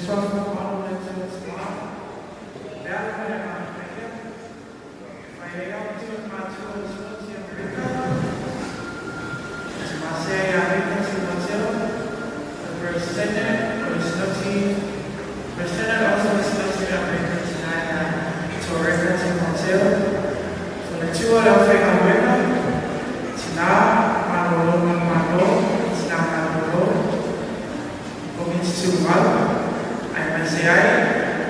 Suafa o Alo le Atua Tima, le Ala ma le Agaga Paia, e fai ai au atu e matua o le Sinoti i Amerika, le Tama Sea ia Rita Timoteo, le Peresetene o le Sinoti, Peresetene o le Ofisa o le Sinoti i Amerika Tina ia Toreka Timoteo, Faletua o le Aufaigaluega, Tina Malolo Manumalo, Tina Malolo, Komiti Tumau, aemaise ai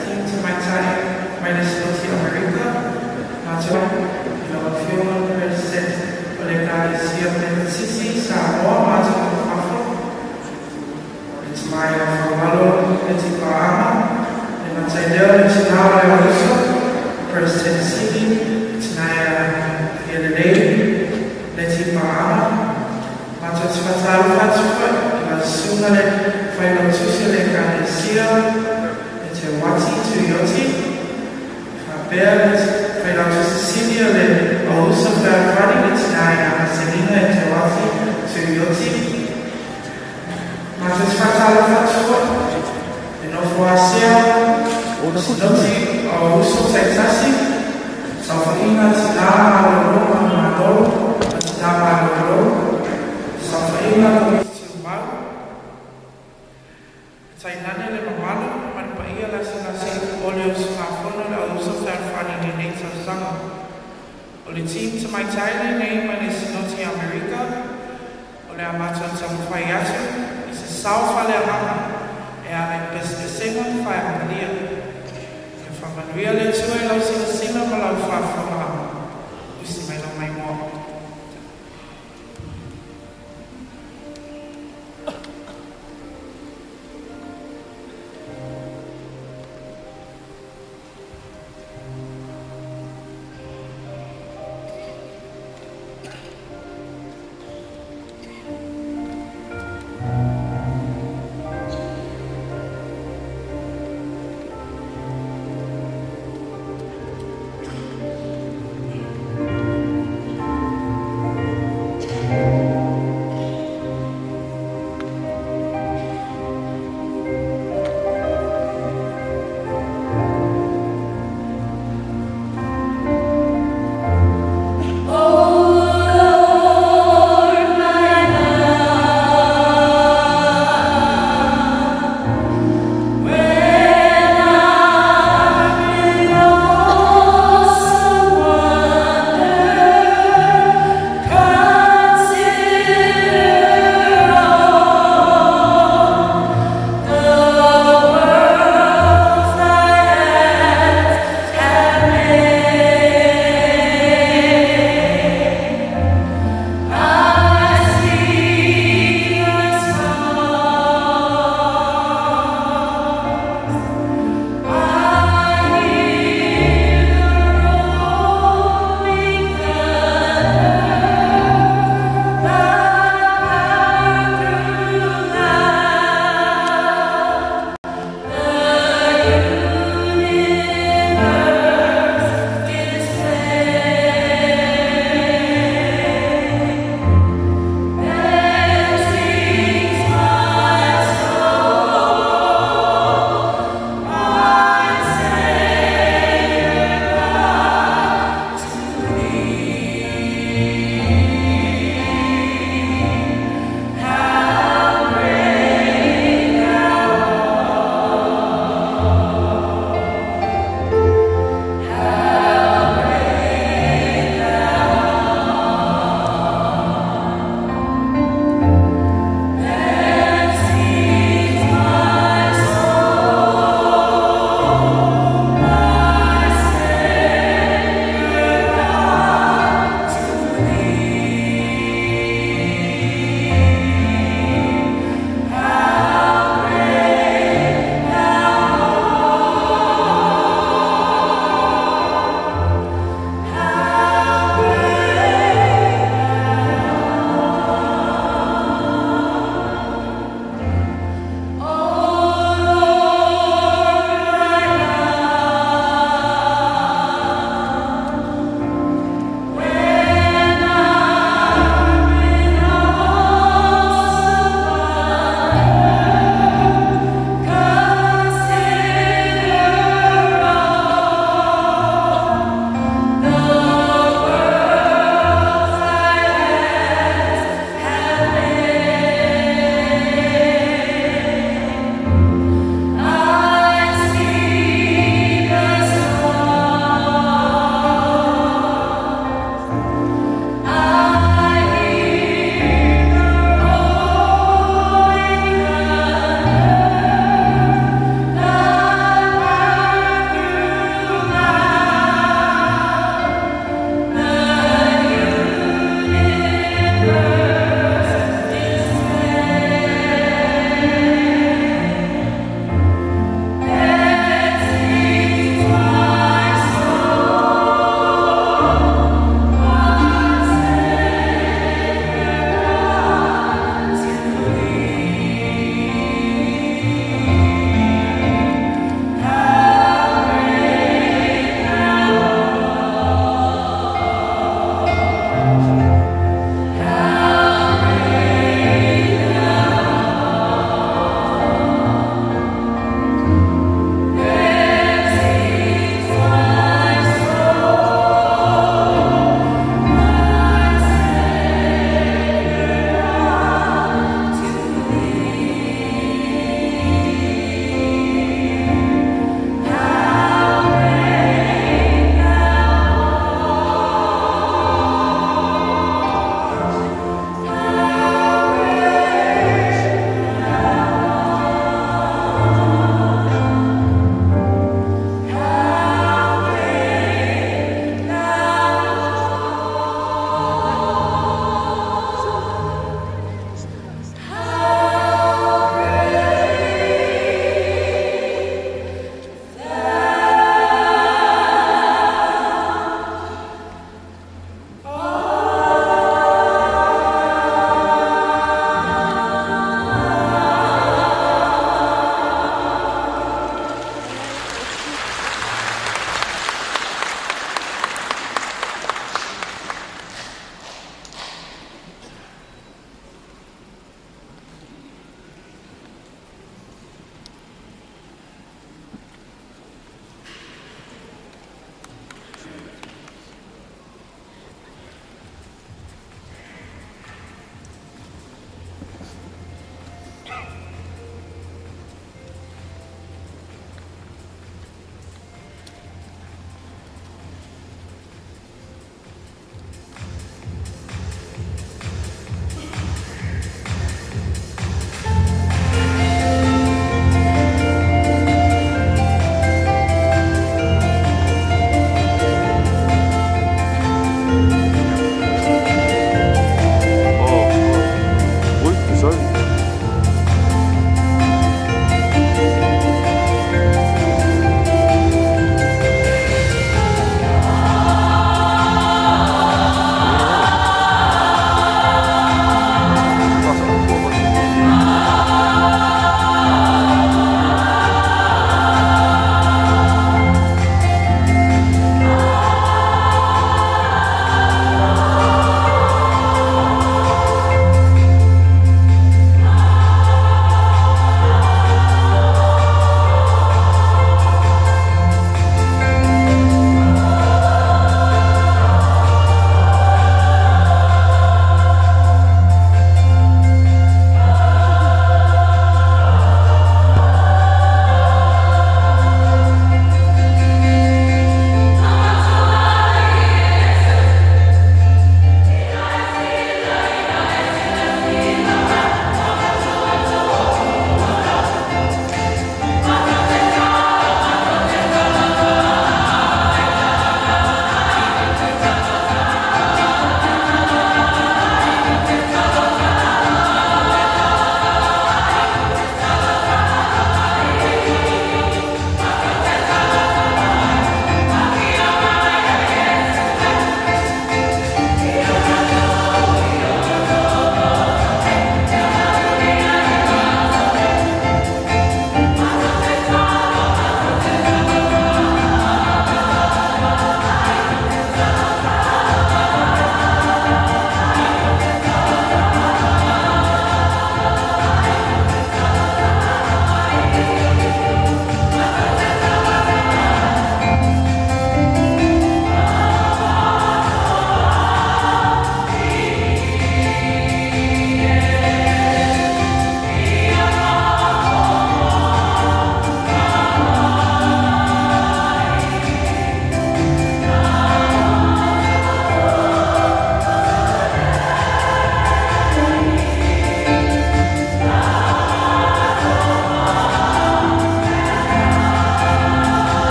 Team Tamaitai mai le Sinoti Amerika, matou i lau Afioga le Peresetene o le Ekalesia Penetisiti i Samoa ma atunuu i fafo, le Tama ia Faumalo le Tipaaga, le matai lea o le Tina o le Auuso, Peresetene Sili, le Tina ia Fialelei le Tipaaga. Matou te faatalofa atu foi i lau Susuga le Failautusi o le Ekalesia e Teuati Tuioti, faapea le Failautusi Sili o le Auuso Fealofani le Tina ia Aselina e Teuati Tuioti. Matou te faatalofa atu foi i le nofo a sea o Sinoti o Auuso taitasi, saofaiga a Tina Malolo Manumalo ma Tina Malolo, saofaiga a Komiti Tumau, tainane le mamalu ma le paia lasilasi o le usugafono o le Auuso Fealofani i lenei tausaga. O le team tamaitai lenei mai le Sinoti i Amerika, o le a matou taumafai atu i se sao faaleagaga e ala i pesepesega ma faeamamalia. Ia faamanuia le Atua i lau silasila ma lau faafofogaaga. Tusi mai lau maimoa.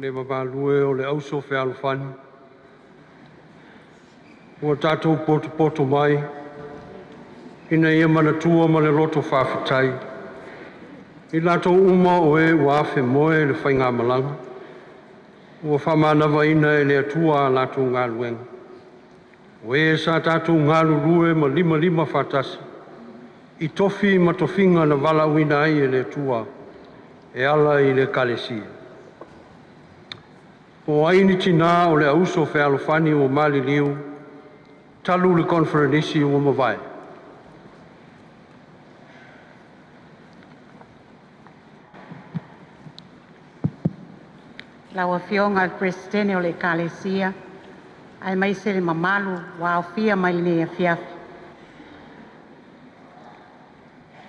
Le mamalu e o le auso fealofani, ua tatou potopoto mai Ina ia manatua ma le loto faafetai i latou uma o e ua afemoe i le faigamalaga, ua faamanavaina e le Atua a latou galuega, o e sa tatou galulue ma limalima faatasi i tofi ma tofiga na valaauina ai e le Atua e ala i le Ekalesia. Po o ai ni tinā o le auso fealofani ua maliliu talu le koneferenisi ua mavae. Lau Afioga i le Peresetene o le Ekalesia, aemaise le mamalu ua aofia mai lenei afiafi.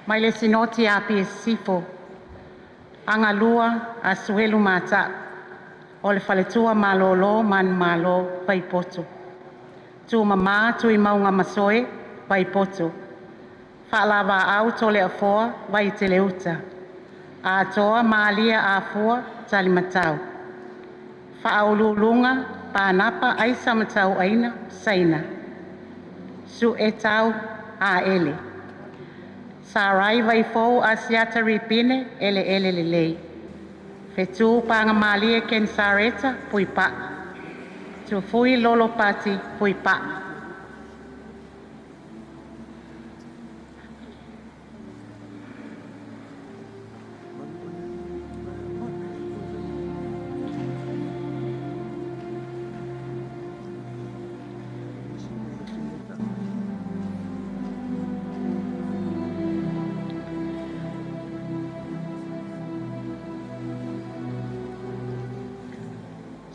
Mai le Sinoti a Apia Sisifo, Agalua Asuelu Mata'u o le Faletua Malolo Manumalo Vaipoti. Tumama Tuimauga Masoe Vaipoti. Faalavaau Toleafoa Vaiteleuta. Atoa Malia Afua Talimatau. Faauluuluga Panapa Aisa Matauaina Saina. Su'etau Aele. Sarai Vaifou Asiata Ripine Eleele Lelei. Fetu Pagamalie Kenesareta Puipaa. Tufui Lolo Pati Puipaa.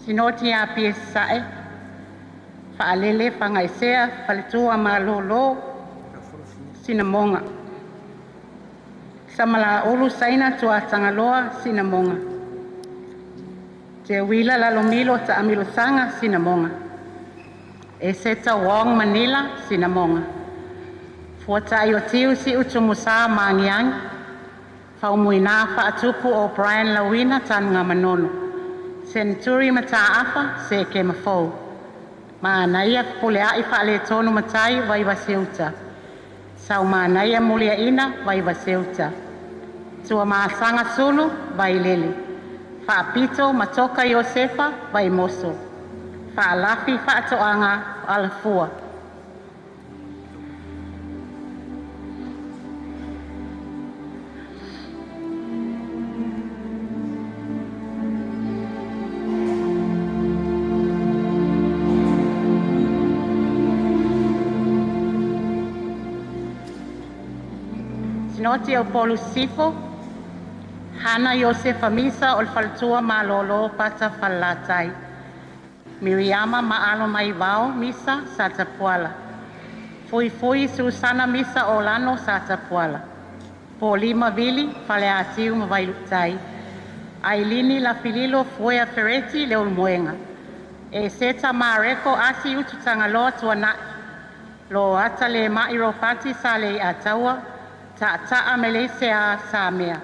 Sinoti a Apia Sasae, Faalele Fagaisea Faletua Malolo Sinamoga. Samalaulu Saina Tuatagaloa Sinamoga. Teuila Lalomilo Taamilosaga Sinamoga. Eseta Wong Manila Sinamoga. Fuata'i o Tiu Si'u Tumusā Magiagi. Faumuina Faatupu o Brian Lauina Tanugamanono. Seneturi Mataafa Sekema Fou. Manaia Fepuleai Faaletonu Matai Vaivaseuta. Saumanaia Muliaina Vaivaseuta. Tuamasaga Sulu Vailele. Faapito Matoka Iosefa Vaimoso. Faalafi Faatoaga Alafua. Sinoti o Upolu Sisifo, Hana Iosefa Misa o le Faletua Malolo Pata Falelatai. Miriama Maalo Maivao Misa Satapuala. Fuifui Susana Misa Olano Satapuala. Polima Vili Faleatiu ma Vailutai. Ailini Lafililo Fuea Fereti Leulumoega. E Seta Mareko Asi Ututagaloa Tuana'i. Lo ata le ma'i Ropati sa le ataua Ta'ata'a Melesea Samea.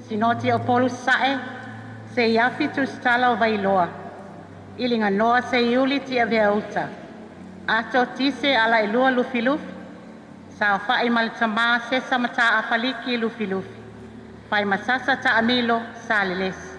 Sinoti o Upolu Sasae, Seiafi Tusitala o Vailoa. Iliganoa Seiuli Tiaveauta. Ato Tise Alailua Lufilufi. Saofa'i ma le Tamā Sesa Mataafaliki Lufilufi. Faimasasa Taamilo Salelesi.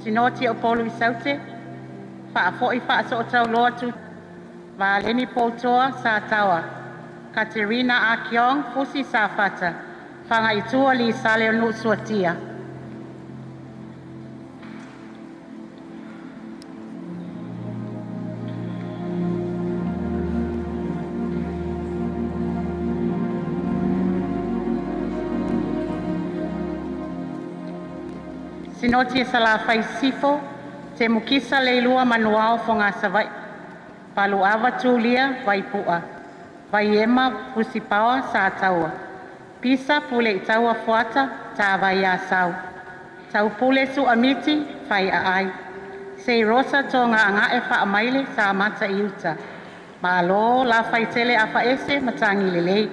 Sinoti o Upolu i Saute, Faafo'i Faasootauloa Tu Valeni Poutoa Sataoa. Katerina Akiong Fusi Safata. Fagaitua Lisale o Nuusuatia. Sinoti e Salafai Sisifo, Temukisa Leilua Manuao Fogasavaii, Paluava Tulia Vaipua, Vaiema Fusipaa Sataua, Pisa Puleitaua Fuata Tavaiasau, Taupule Suamiti Faiaai, Seirosa Togaagae Faamaile Samata i Uta, Malo Lafaitele Afaese Matagi Lelei,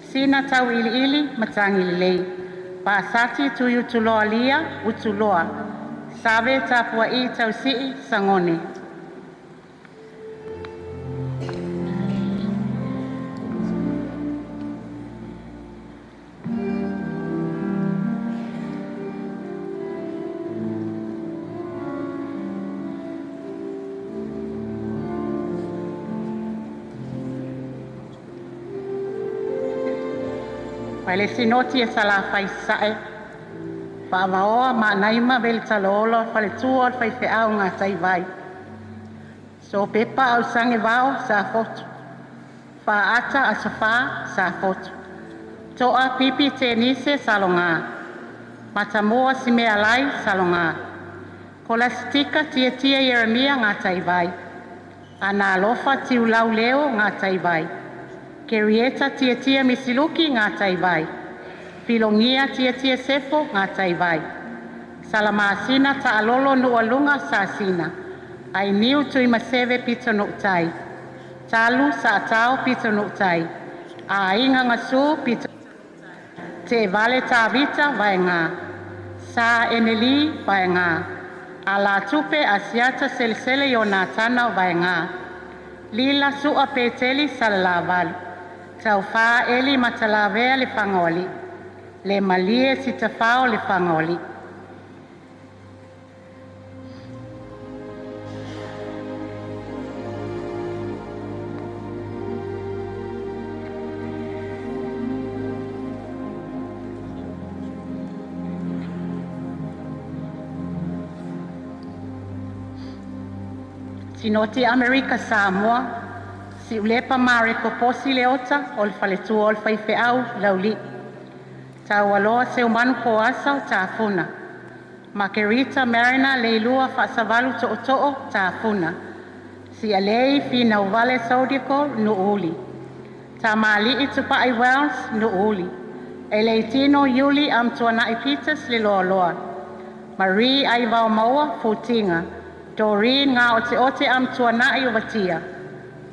Sina Tauiliili Matagi Lelei, Vasati Tuiutuloa Lia Utuloa, Save Tapua'i Tausii Sagone. Ma le Sinoti e Salafai Sae, Faavaoa Maanaima Veletalaola Faletua o le Faifeau Gataivai, Sopepa Ausage Vao Safotu, Faata Asofa Safotu, Toa Pipi Tenise Saloga, Matamua Simealai Saloga, Kolastika Tiatia Ieremia Gataivai, Analofa Tiulau Leo Gataivai, Kerieta Tiatia Misiluki Gataivai, Filogia Tiatia Sefo Gataivai, Salamasina Taalolo Nualuga Sasina, Ainiu Tuimaseve Pitonuutai, Talu Saatao Pitonuutai, Aiga Gasu Pito Teevale Tavita Vaega, Sa Eneli Vaega, Alatupe Asiata Selesele Ionatana Vaega, Lila Sua Peteli Salalavalu, Taufa Eli Matalavea le Fagaoalii, Le Malie Sitafao le Fagaoalii. Sinoti Amerika Samoa, Siulepa Mareko Posi Leota o le Faletua o le Faifeau Laulii, Taualoa Seumanu Poasa o Tafuna, Makerita Marina Leilua Faasavalu Tootoo Tafuna, Sialei Finauvale Sodico Nuuli, Tamalii Tupai Wells Nuuli, Eleitino Iuli Amtuanai Peters Leloaloa, Marie Aivaomaua Futiga, Doreen Gaoteote Amtuanai Uvatia,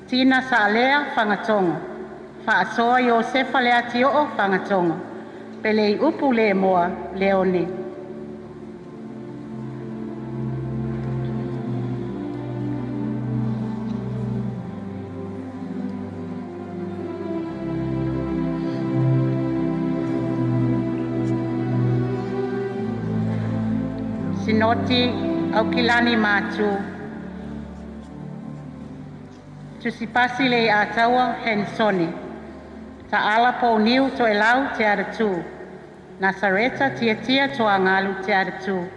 Tina Saalea Fagatogo, Faasoa Iosefa Leatioo Fagatogo, Pelei Upu Lemoa Leone. Sinoti Aukilani Matu, Tusipasi le Ataua Hensoni, Taala Pauniu Toelau Te Aratu, Nasareta Tiatia Toangalu Te Aratu.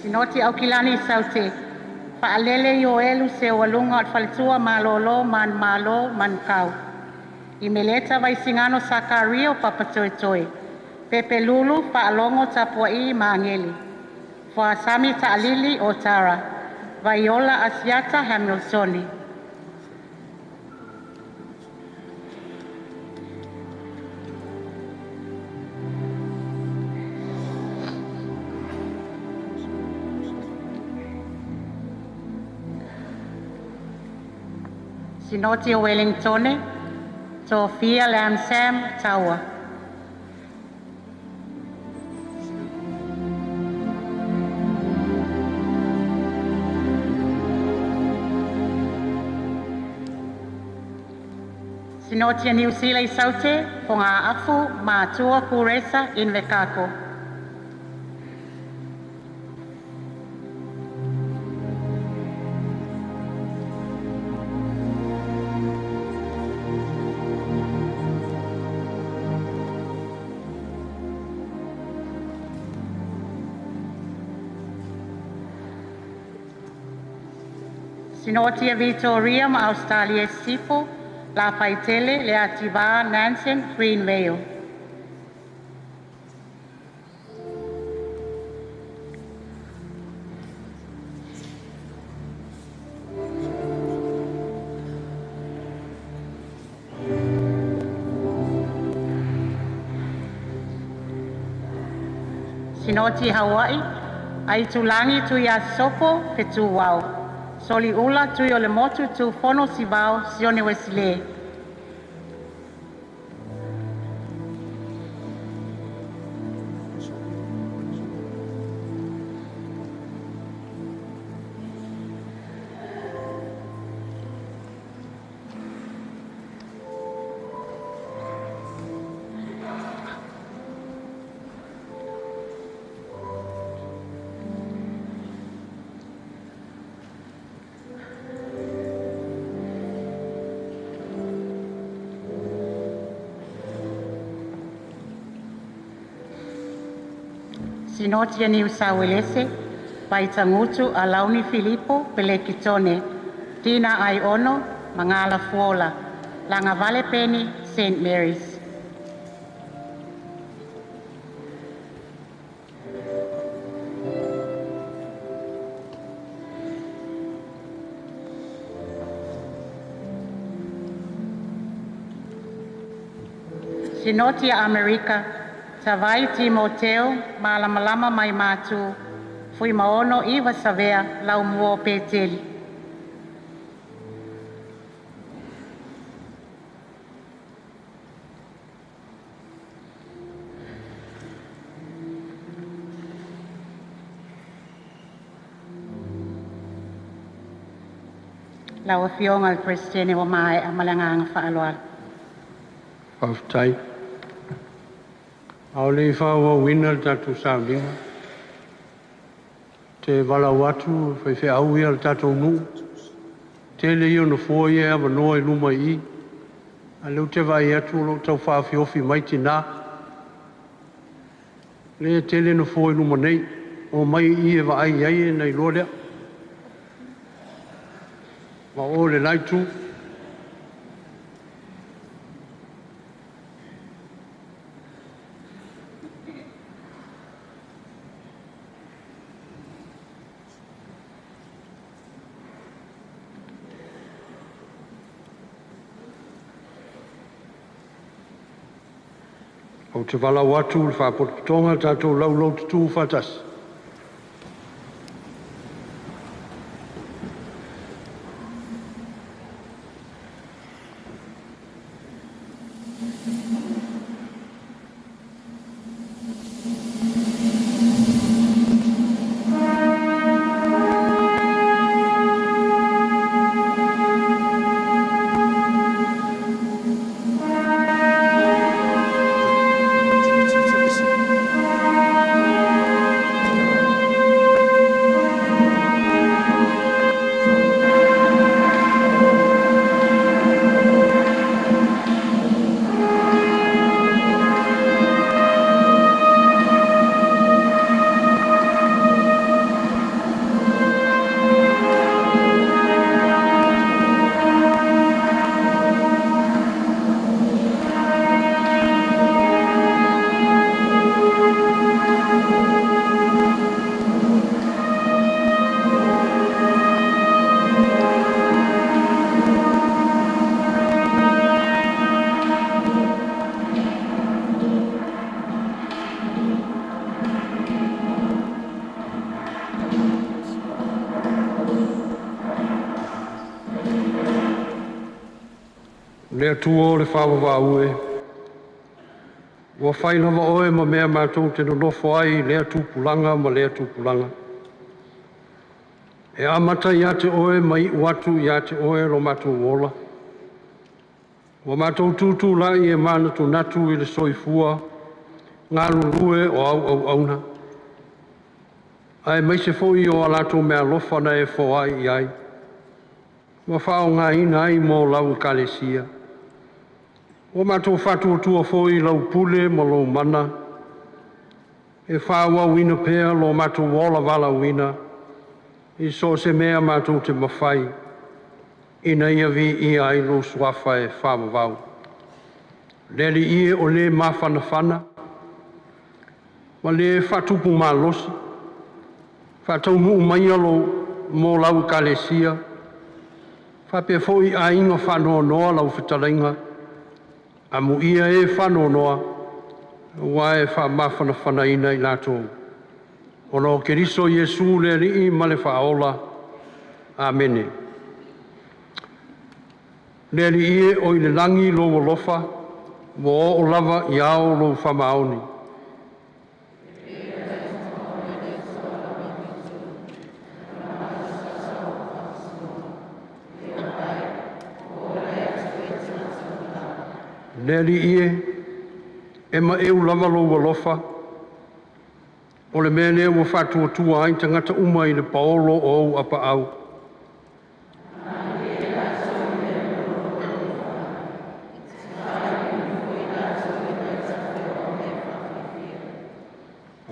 Sinoti Aukilani Saute, Faalele Ioelu Seualuga o le Faletua Malolo Manumalo Manukau, Imeleta Vaisigano Sakaria o Papatoetoe, Pepelulu Faalogo Tapua'i Magele, Foasami Taalili o Tara, Vaiola Asiata Hamiltoni. Sinoti o Wellingtone, Sofia Lamsam Taua. Sinoti a Niu Sila i Saute, Fonga Afu, Matua Kuresa Invekako. Sinoti Victoria ma Australia Sifo, La Faitele, Le Ativa, Nansen, Greenvale. Sinoti Hawaii, Aitulagi Tuiasosopo Fetuao, Soliula Tuiolemotu Tufono Sivao Sione Wesile. Sinoti Niu Sawelese, Vaitangutu Alauni Filipo Pelekitone, Tina Aiono, Mangala Fuola, Langavale Peni, St. Mary's. Sinoti Amerika, Savai Timoteo, Malamalama mai matu, Fui maono iwa savea, lau mua peteli. Lau afioga le Presidente wa mae amalanganga whaaloalo. Faafetai. Ao le faaauauina le tatou sauliga. Te valau atu faifeau ia le tatou nuu. Tele ia o nofoa ia e avanoa i luma i i. A lea ou te vaai atu o loo tau faafiofi mai tinā. Lea e tele nofoa i luma nei. O mai i i e vaai ai e na iloa lea. Ma o le la itu. Ou te valau atu le faapotopotoga tatou laulau tutū faatasi. Le Atua o le faavavau e, ua fai lava oe ma mea matou te nonofo ai i lea tupulaga ma lea tupulaga. E amata ia te oe ma iu atu ia te oe lo matou ola. Ua matou tutulai e manatunatu i le soifua, galulue o au auauna. Ae maise foi o a latou meaalofa na e foai i ai. Ua faaaogaina ai mo lau ekalesia. Ua matou faatuatua foi lau pule ma lou mana. E faaauauina pea lo matou ola valaauina i so o se mea matou te mafai. Ina ia viia ai lou suafa e faavavau. Le Alii e o le mafanafana, ma le faatupu malosi, faataunuu maia lo mo lau Ekalesia, faapea foi aiga faanoanoa lau fetalaiga, amuia e faanoanoa, ua e faamafanafanaina i latou. Ona o Keriso Iesu le Alii ma le Faaola. Amene. Le Alii e o i le lagi lou alofa, ua oo lava i ao lou faamaoni. Le Alii e, e maeu lava lou alofa, o le mea lea ua faatuatua ai tagata uma i le paolo o ou apaau.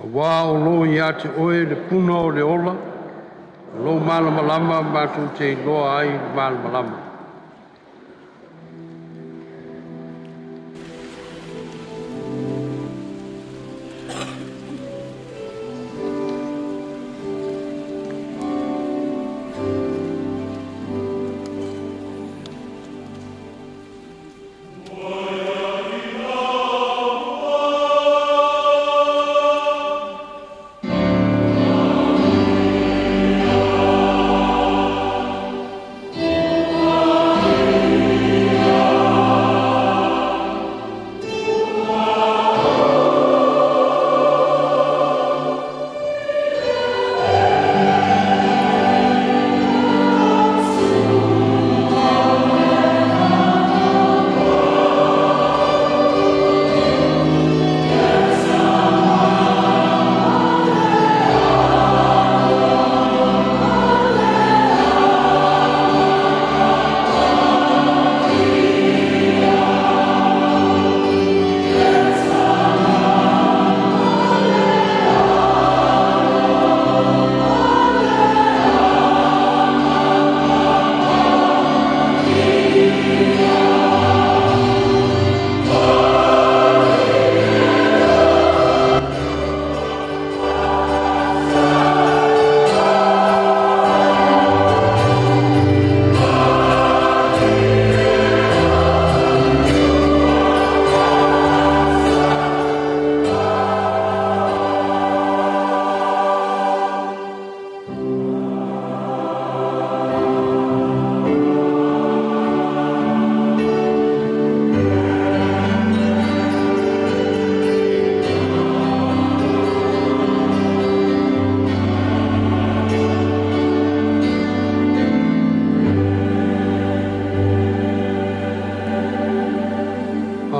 Auā o lo o ia te Oe le puna o le ola, o lou malamalama matou te iloa ai le malamalama.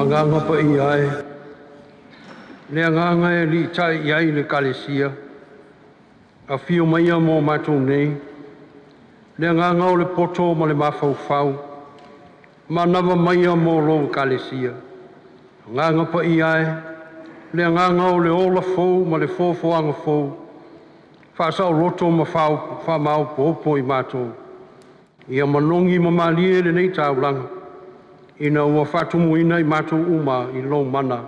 Agaga paia ai, le agaga e liitai i ai le Ekalesia, afio maia mo matou nei, le agaga o le poto ma le mafaufau, manava maia mo lou Ekalesia. Agaga paia e, le agaga o le ola fou ma le foafoaga fou, faasaoloto ma faamaopoopo i matou. Ia manogi ma malie lenei taulaga, ina ua faatumuina i matou uma i lou mana,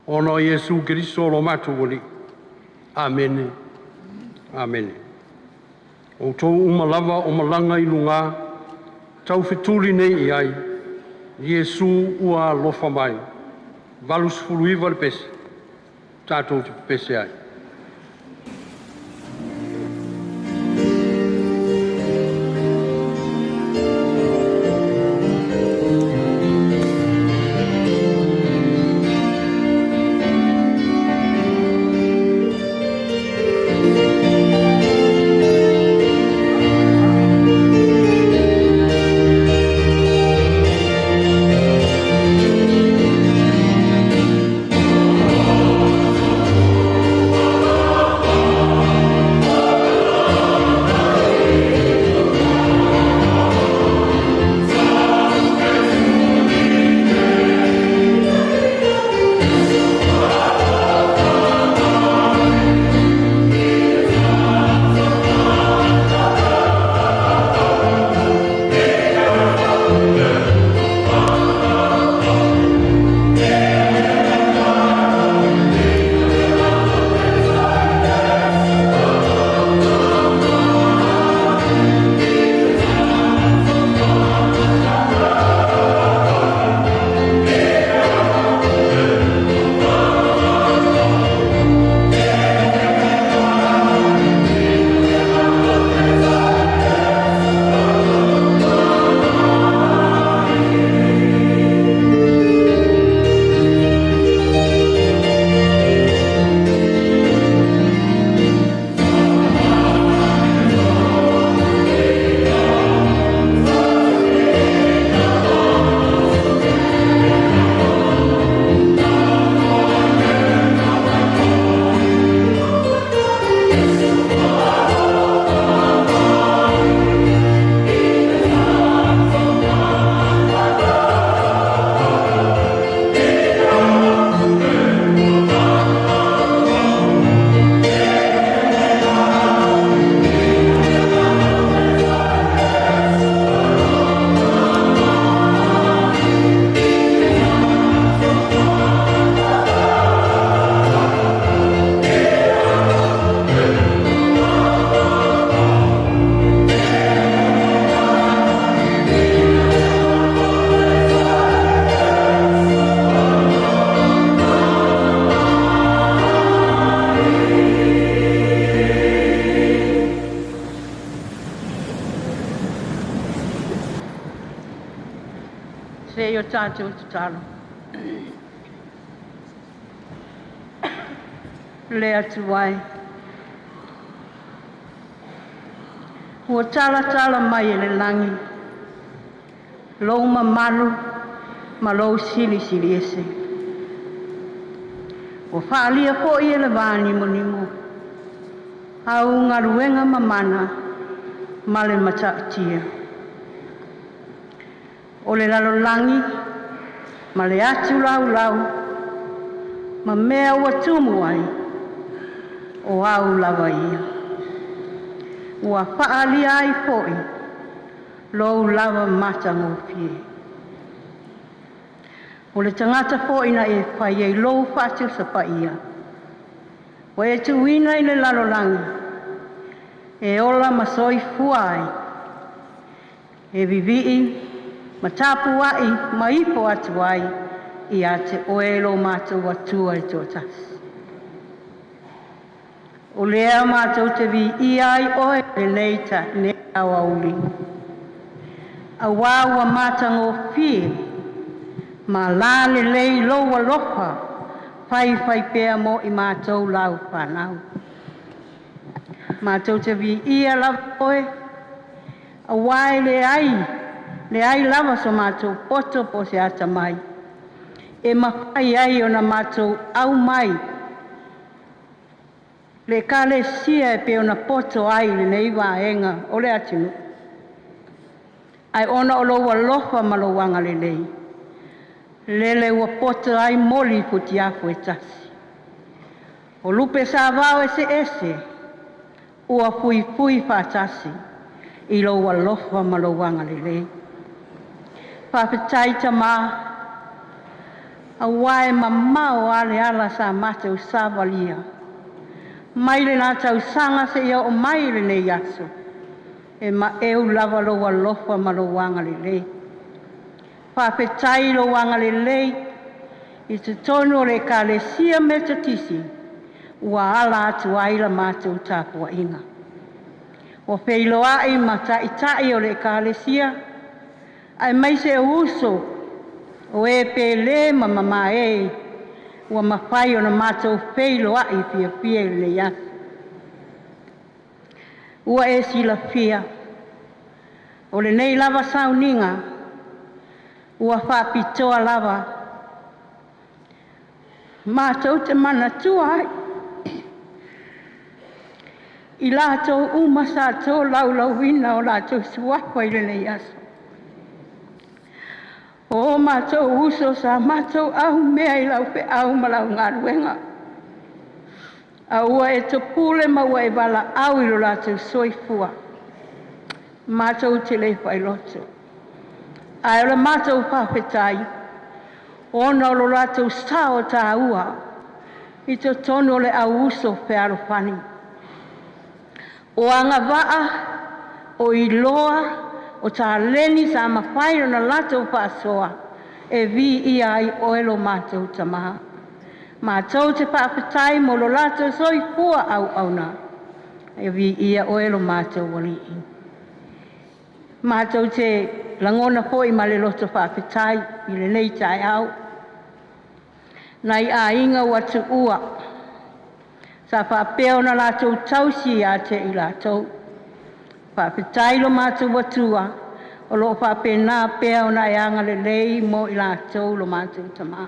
ona o Iesu Keriso lo matou Alii. Amene. Amene. Outou uma lava o malaga i lugā, taufetuli nei i ai, Iesu ua alofa mai. 89 le pese, tatou te pepese ai. Se i o tatou tatalo. Le Atua e, ua talatala mai e le lagi lou mamalu ma lou silisili ese. Ua faaalia foi e le vanimonimo au galuega mamana ma le matautia. O le lalolagi ma le atu laulau ma mea ua tumu ai, o au lava ia. Ua faaalia ai foi lou lava matagofie. O le tagata foi na e faia i lou faatusa paia, ua e tuuina i le lalolagi e ola ma soifua ai, e vivii ma tapuai ma ifo atu ai ia te oe lo matou Atua e toatasi. O lea matou te viia ai oe i lenei aoauli, auā ua matagofie ma lalelei lou alofa faifaipea mo i matou lau fanau. Matou te viia lava oe, auā e leai leai lava so matou poto po o se atamai e mafai ai ona matou aumai le Ekalesia e pei ona poto ai lenei vaega o le atunuu, ae ona o lou alofa ma lou agalelei, lele ua poto ai moli i futiafu e tasi. O lupe savao eseese ua fuifui faatasi i lou alofa ma lou agalelei. Faafetai Tama, auā e mamao lava le ala sa matou savalia mai lena tausaga seia oo mai i lenei aso, e maeu lava lou alofa ma lou agalelei. Faafetai i lou agalelei i totonu o le Ekalesia Metotisi ua ala atu ai la matou tapuaiga. Ua feiloai ma Taitai o le Ekalesia aemaise o uso o e pele ma mamae ua mafai ona matou feiloai fiafia i lenei aso. Ua e silafia, o lenei lava sauniga ua faapitoa lava matou te manatua ai i latou uma sa tolaulauina o latou suafa i lenei aso. O matou uso sa matou aumea i lau feau ma lau galuega, a ua e topule ma ua e valaau i lo latou soifua, matou te le faailoto. Ae o le matou faafetai ona o lo latou sao taua i totonu o le au uso fealofani. O agavaa, o iloa, o taleni sa mafai ona latou faasoa, e viia ai Oe lo matou Tama. Matou te faafetai mo lo latou soifua auauna, e viia Oe lo matou Alii. Matou te lagona foi ma le loto faafetai i lenei taeao nai aiga ua tuua sa faapea ona latou tausi ia te i latou. Faafetai i lo matou Atua o lo o faapena pea ona e agalelei mo i latou lo matou Tama.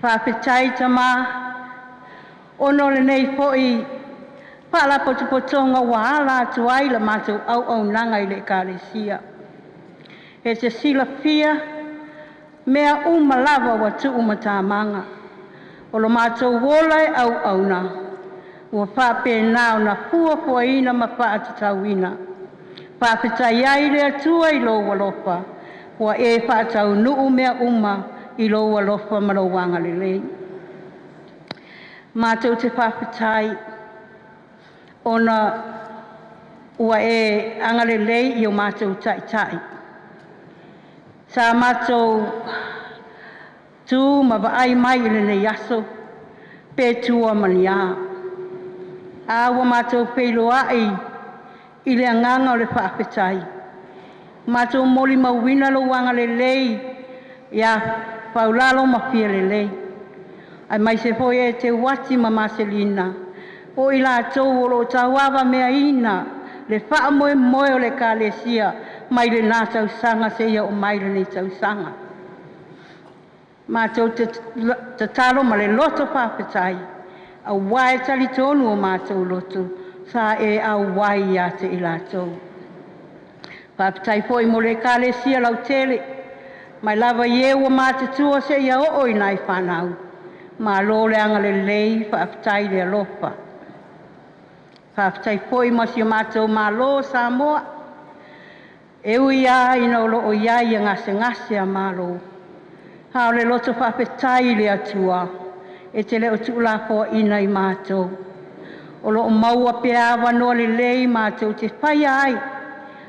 Faafetai Tama ona o lenei foi Faalapotopotoga ua ala atu ai la matou auaunaga i le Ekalesia. E te silafia mea uma lava ua tuumatamaga. O lo matou ola e auauna, ua faapena ona fuafuaina ma faatatauina. Faafetai ai i le Atua i lou alofa ua e faataunuu mea uma i lou alofa ma lou agalelei. Matou te faafetai ona ua e agalelei i o matou taitai. Sa matou tu ma vaai mai i lenei aso, pe tua ma ni a. A ua matou feiloai i le agaga o le faafetai. Matou molimauina lou agalelei ia Faulalo ma Fialelei, aemaise foi e Teuati ma Maselina, o i latou o lo o tauavameaina le faamoemoe o le Ekalesia mai lena tausaga seia oo mai lenei tausaga. Matou te tatalo ma le loto faafetai, aua e talitonu o matou loto sa e auai ia te i latou. Faafetai foi mo le Ekalesia lautele, mai lava i e ua matutua seia oo i nai fanau, malo le agalelei, faafetai le alofa. Faafetai foi mo si o matou Malo o Samoa, e ui lava ina o lo o i ai gasegase a Malo, a o le loto faafetai i le Atua e te le o tuulafoaiina i matou, o lo o maua pea avanoa lelei matou te faia ai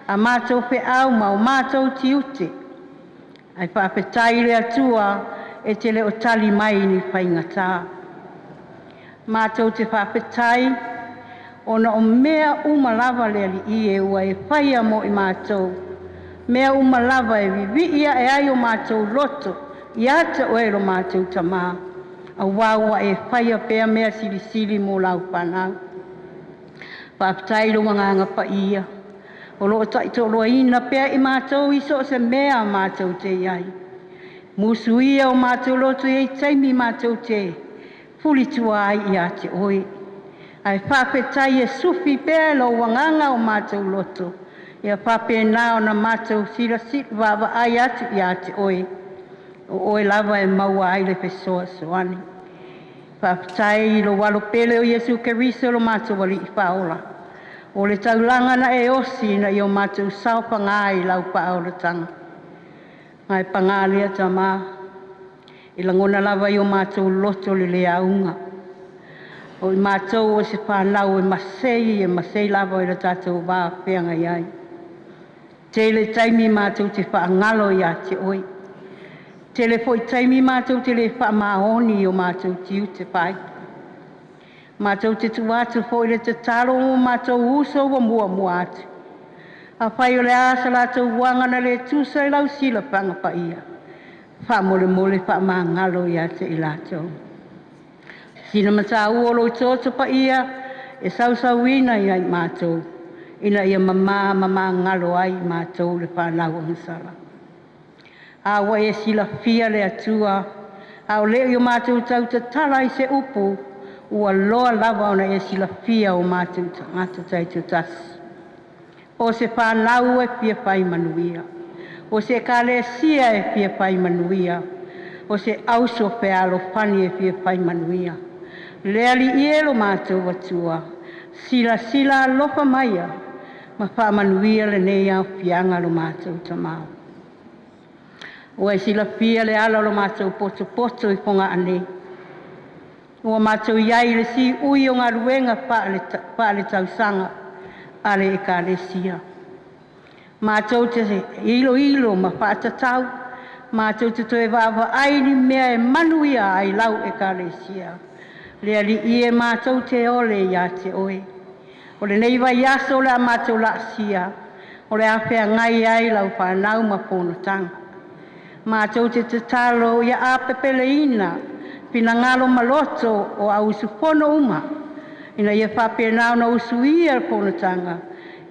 a matou feau ma o matou tiute, ae faafetai i le Atua e te le o tali mai i ni faigata. Matou te faafetai ona o mea uma lava le Alii e ua e faia mo i matou, mea uma lava e vivii ae ai o matou loto ia te Oe lo matou Tama, aua ua e faia pea mea silisili mo lau fanau. Faafetai i lou Agaga Paia o lo o taitoaluaina pea i matou i so o se mea matou te i ai. Musuia o matou loto e i ai taimi matou te fulitua ai ia te Oe, ae faafetai e sufi pea e lou Agaga o matou loto, ia faapena ona matou vaavaai atu ia te Oe, o Oe lava e maua ai le fesoasoani. Faafetai i lou Alo pele o Iesu Keriso lo matou Alii Faaola, o le taulaga na e osi ina ia matou saofaga i lau faaolataga. Ae paga lea Tama, e lagona lava i o matou loto le le auga, o i matou o se fanau e masei e masei lava i le tatou va feagai ai. Tele taimi matou te faagalo ia te Oe, tele foi taimi matou te le faamaoni i o matou tiute fai. Matou te tuu atu foi le tatalo mo matou uso ua muamua atu, afai o le a se latou aga na le tusa i lau silafaga paia, faamolemole faamagalo ia te i latou. Sina mataua o lou Toto Paia e sausauina ia i matou, ina ia mama ma magalo ai i matou le fanau agasala. A ua e silafia le Atua, a o le i o matou tautatala i se upu, ua loa lava ona e silafia o matou tagata taitoatasi. O se fanau e fia fai manuia, o se Ekalesia e fia fai manuia, o se auso fealofani e fia fai manuia. Le Alii e lo matou Atua, silasila alofa maia ma faamanuia lenei alofaiga lo matou Tama. Ua e silafia le ala o lo matou potopoto i Fogaa nei, ua matou i ai i le siui o galuega faaletausaga a le Ekalesia. Matou te iloilo ma faatatau, matou te toe vaavaai i ni mea e manuia ai lau Ekalesia. Le Alii e, matou te ole ia te Oe. O lenei vaiaso o le a matou laasia, o le a feagai ai lau fanau ma fonotaga. Matou te tatalo ia apepeleina finagalo ma loto o au usufono uma ina ia faapena ona usuia le fonotaga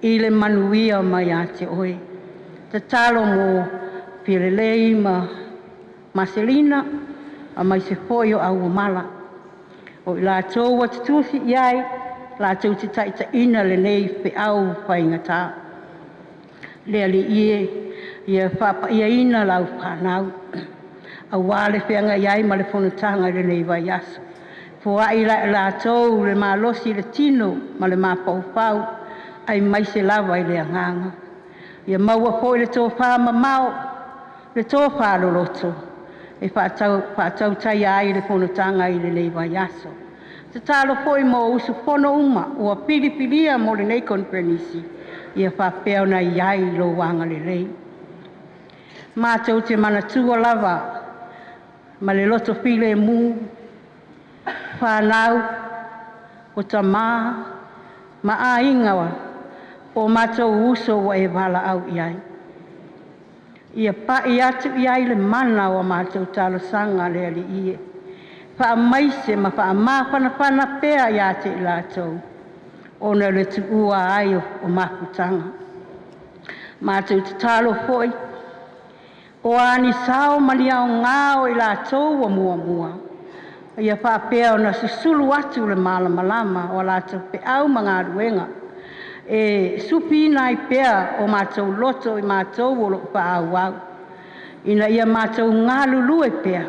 i le manuia mai ia te Oe. Tatalo mo Fialelei ma Maselina aemaise foi o Auomala, o i latou ua tutufi i ai latou te taitaiina lenei feau faigata. Le Alii e, ia faapaiaina lau fanau aua le feagai ai ma le fonotaga i lenei vaiaso. Foai ia i latou le malosi i le tino ma le mafaufau aemaise lava i le agaga. Ia maua foi le tofamamao, le tofa loloto e faatautaia ai le fonotaga i lenei vaiaso. Tatalo foi mo usufono uma ua filifilia mo lenei koneferenisi, ia faapea ona i ai lou agalelei. Matou te manatua lava ma le loto filemu fanau, o tama ma aiga o matou uso ua e valaau i ai. Ia pa'i atu i ai le mana o a matou talosaga le Alii e. Faamaise ma faamafanafana pea ia te i latou ona o le tuua ai o mafutaga. Matou tatalo foi, o a ni sao ma ni aoga o i latou ua muamua, ia faapea ona susulu atu le malamalama o a latou feau ma galuega e sufiina ai pea o matou loto o i matou o lo o faaauau, ina ia matou galulue pea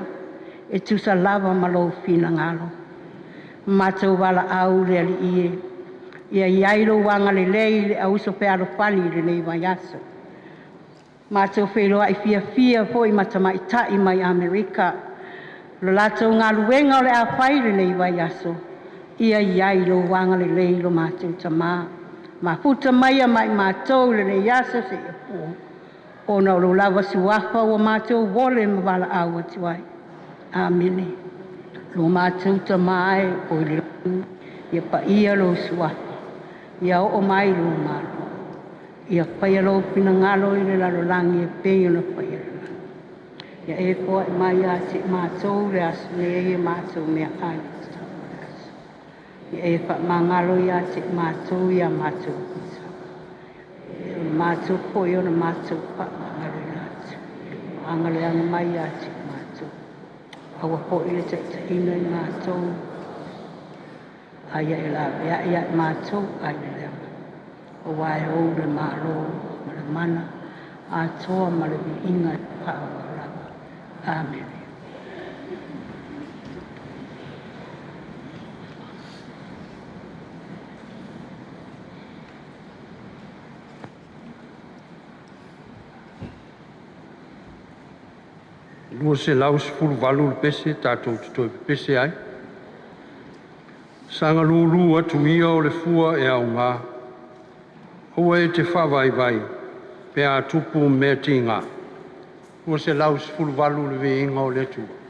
e tusa lava ma lou finagalo. Matou valaau le Alii e, ia i ai lou agalelei i le auuso fealofani i lenei vaiaso. Matou feiloai fiafia foi ma tamaitai mai Amerika, o le latou galuega o le a fai i lenei vaiaso, ia i ai lou agalelei lo matou Tama. Mafuta maia ma i matou i lenei aso seia po, ona o lo lava Suafa ua matou ole ma valaau atu ai. Amene. Lo matou Tama e o i le lagi, ia paia lou Suafa, ia oo mai lou malo, ia faia lou finagalo i le lalolagi e pei ona faia i le lagi. Ia e foai mai ia te i matou i le aso nei a matou meaai e tatau mo le aso. Ia e faamagalo ia te i matou i a matou pisa, e pei ona matou foi ona matou faamagaloina atu. Agaleaga mai ia te i matou, aua foi ne i taitaiina i matou, a ia e laveai ia i matou mai le leaga, aua e ou le Malo ma le mana atoa ma le viiga e faavavau lava. Amene. 218 le pese tatou te toe pepese ai. Saga lūlū atu ia o le fua e aoga, aua e te faavaivai pe a tupu mea tiga. 218 le viiga o le Atua.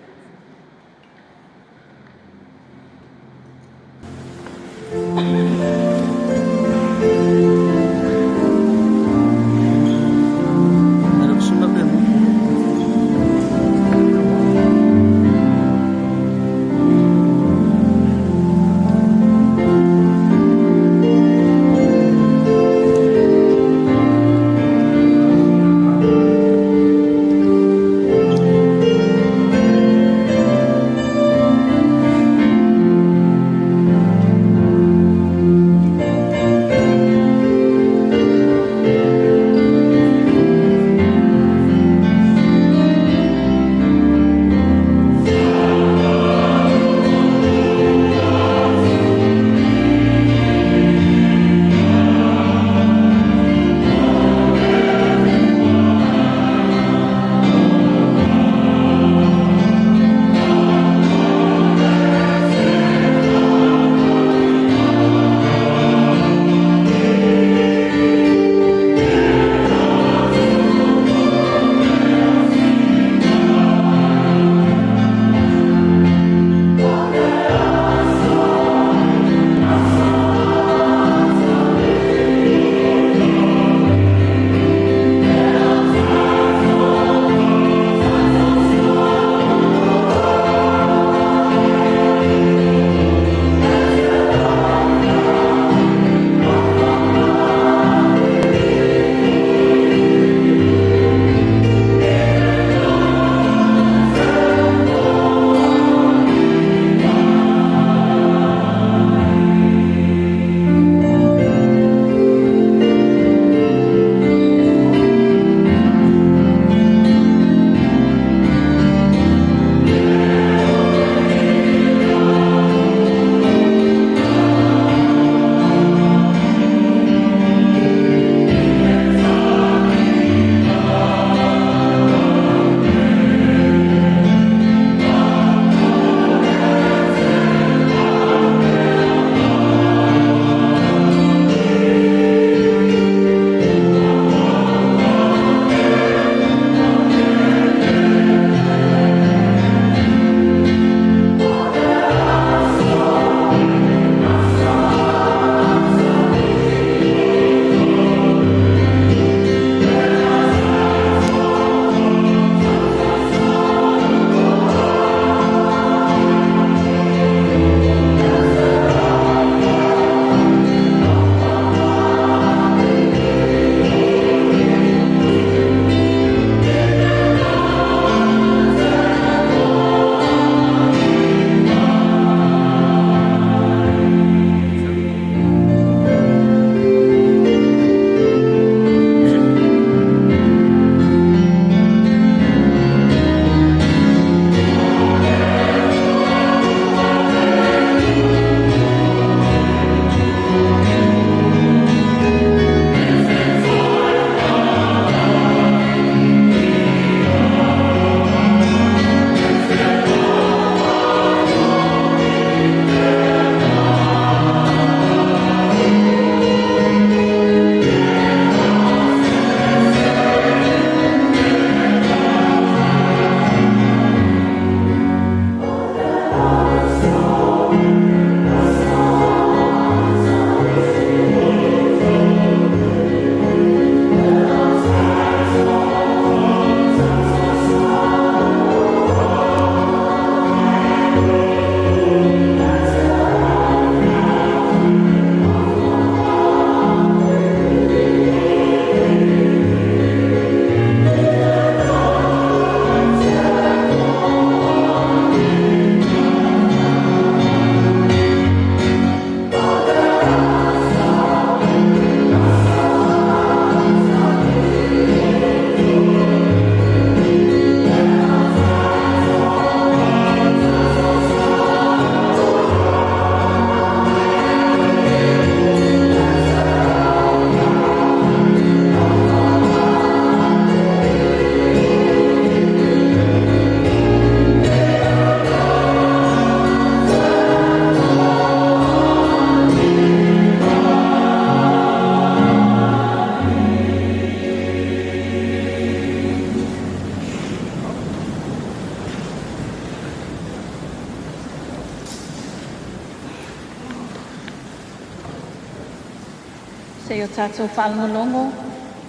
Tatou faalogologo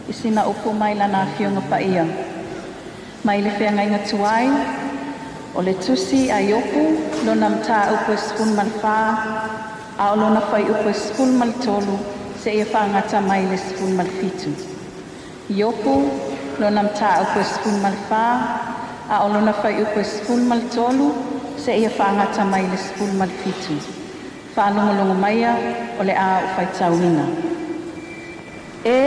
i sina upu mai Lana Afioga Paia. Mai le Feagaiga Tuai, o le Tusi a Iopu, lona mataupu e 14, a o lona fuaiupu e 13 seia faagata mai le 17. Iopu, lona mataupu e 14, a o lona fuaiupu e 13 seia faagata mai le 17. Faalogologo maia o le a ou faitauina. E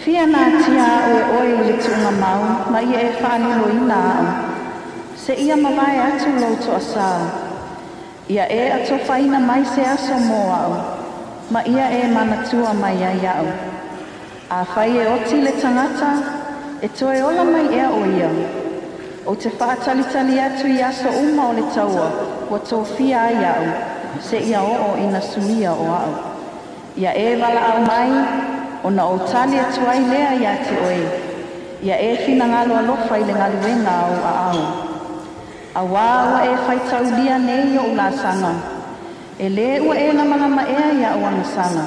fia natia au e oe i le tuugamau ma ia e faaloloina au. Seia mavae atu lou toasā. Ia e atofaina mai se aso mo au, ma ia e manatua mai ai au. Afai e oti le tagata, e toe ola mai ea o ia. Ou te faatalitali atu i aso uma o le taua, ua tofia ai au, seia oo ina sumia o au. Ia e valaau mai, ona ou tali atu ai lea ia te oe. Ia e finagalo alofa i le galuega a ou aao. Auā ua e faitaulia nei ou laasaga, e lē ua e lamalama ea i au agasala.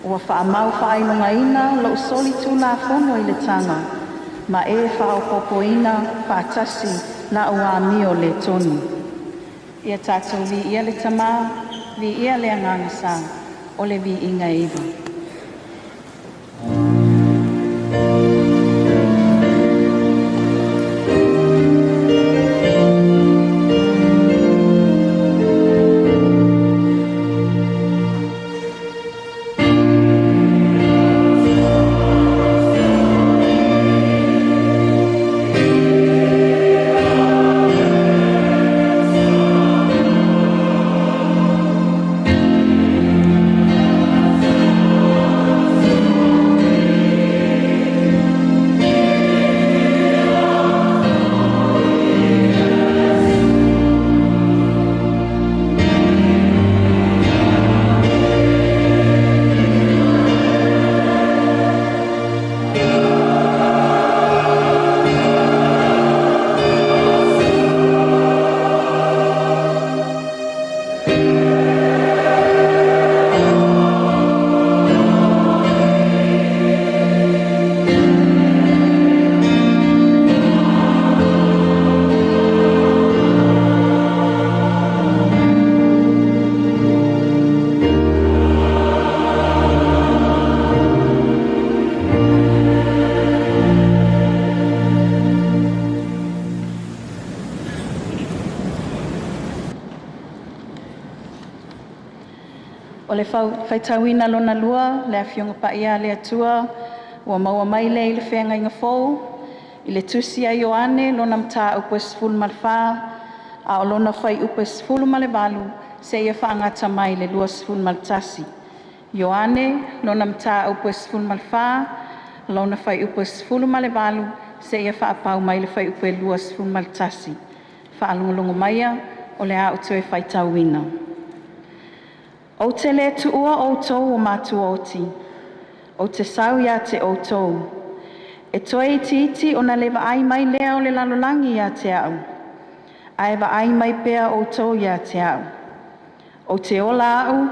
Ua faamau faailogaina lou solitulafono i le taga, ma e faaopoopoina faatasi lau amio lē tonu. Ia tatou viia le Tamā, viia le Agaga Sa, o le viiga e iva. O le faitauina lona lua, le Afioga Paia a le Atua, ua maua mai lea i le Feagaiga Fou, i le Tusi a Ioane lona mataupu e 14, a o lona fuaiupu e 18 seia faagata mai le 21. Ioane lona mataupu e 14, lona fuaiupu e 18 seia faapau mai le fuaiupu e 21. Faalogologo maia o le a ou toe faitauina. Ou te le tuua outou o matuaoti, ou te sau ia te outou. E toe itiiti ona le vaai mai lea o le lalolagi ia te au, ae vaai mai pea outou ia te au. Ou te ola au,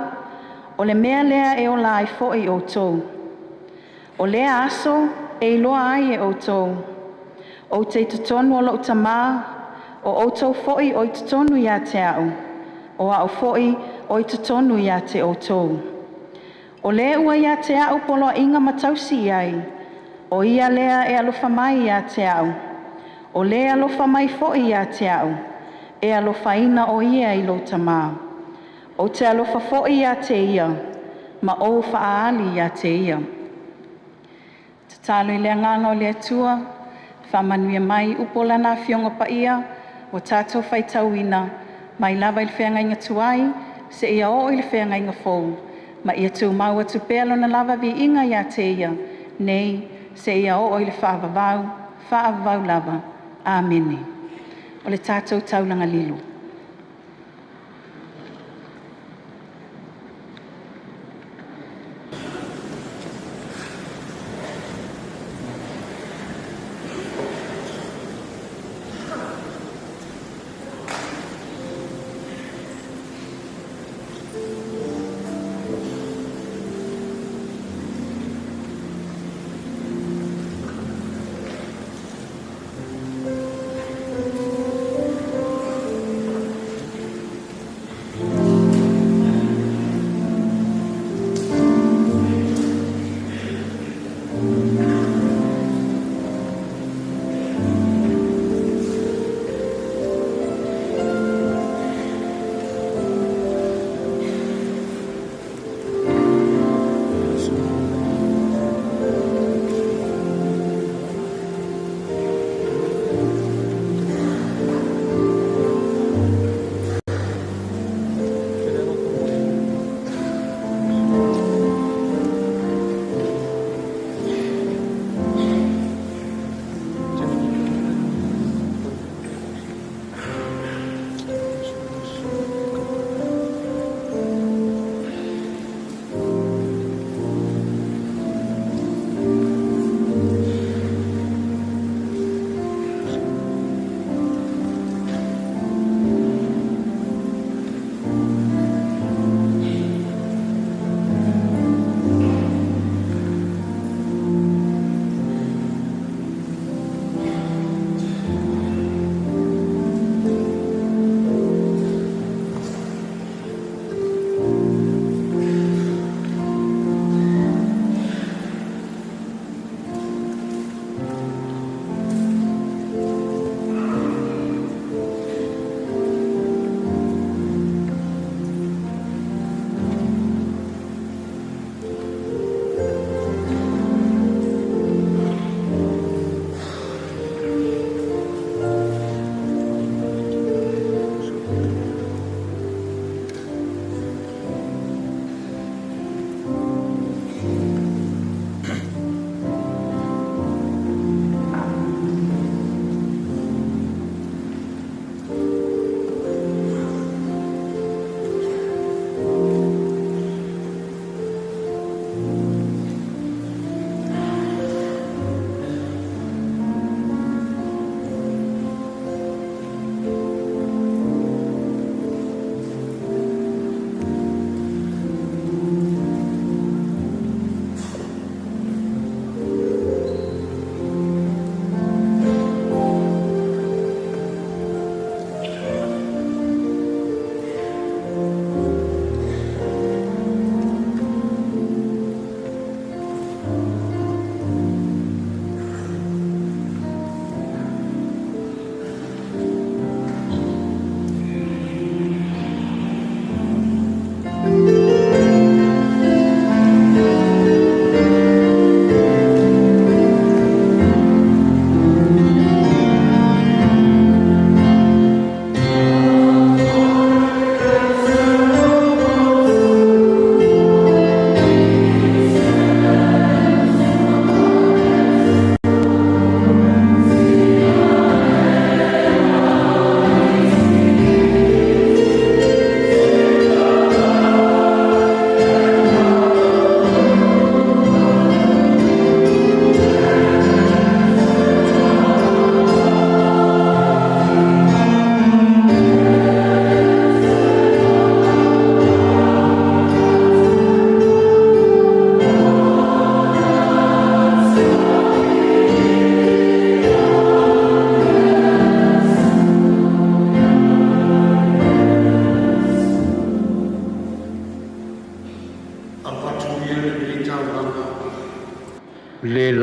o le mea lea e ola ai foi outou. O lea aso e iloa ai e outou, ou te i totonu o lou Tamā, o outou foi o i totonu ia te au, o au foi o i totonu ia te outou. O le ua ia te au poloaiga ma tausi i ai, o ia lea e alofa mai ia te au. O le alofa mai foi ia te au, e alofaina o ia i lou Tamā. Ou te alofa foi ia te ia, ma ou faaali ia te ia. Tatalo i le agaga o le Atua, faamanuia mai upu o Lana Afioga Paia, ua tatou faitauina, mai lava i le Feagaiga Tuai, seia oo i le Feagaiga Fou, ma ia tumau atu pea Lona lava viiga ia te Ia, nei seia oo i le faavavau, faavavau lava. Amene. O le tatou taulaga lilo.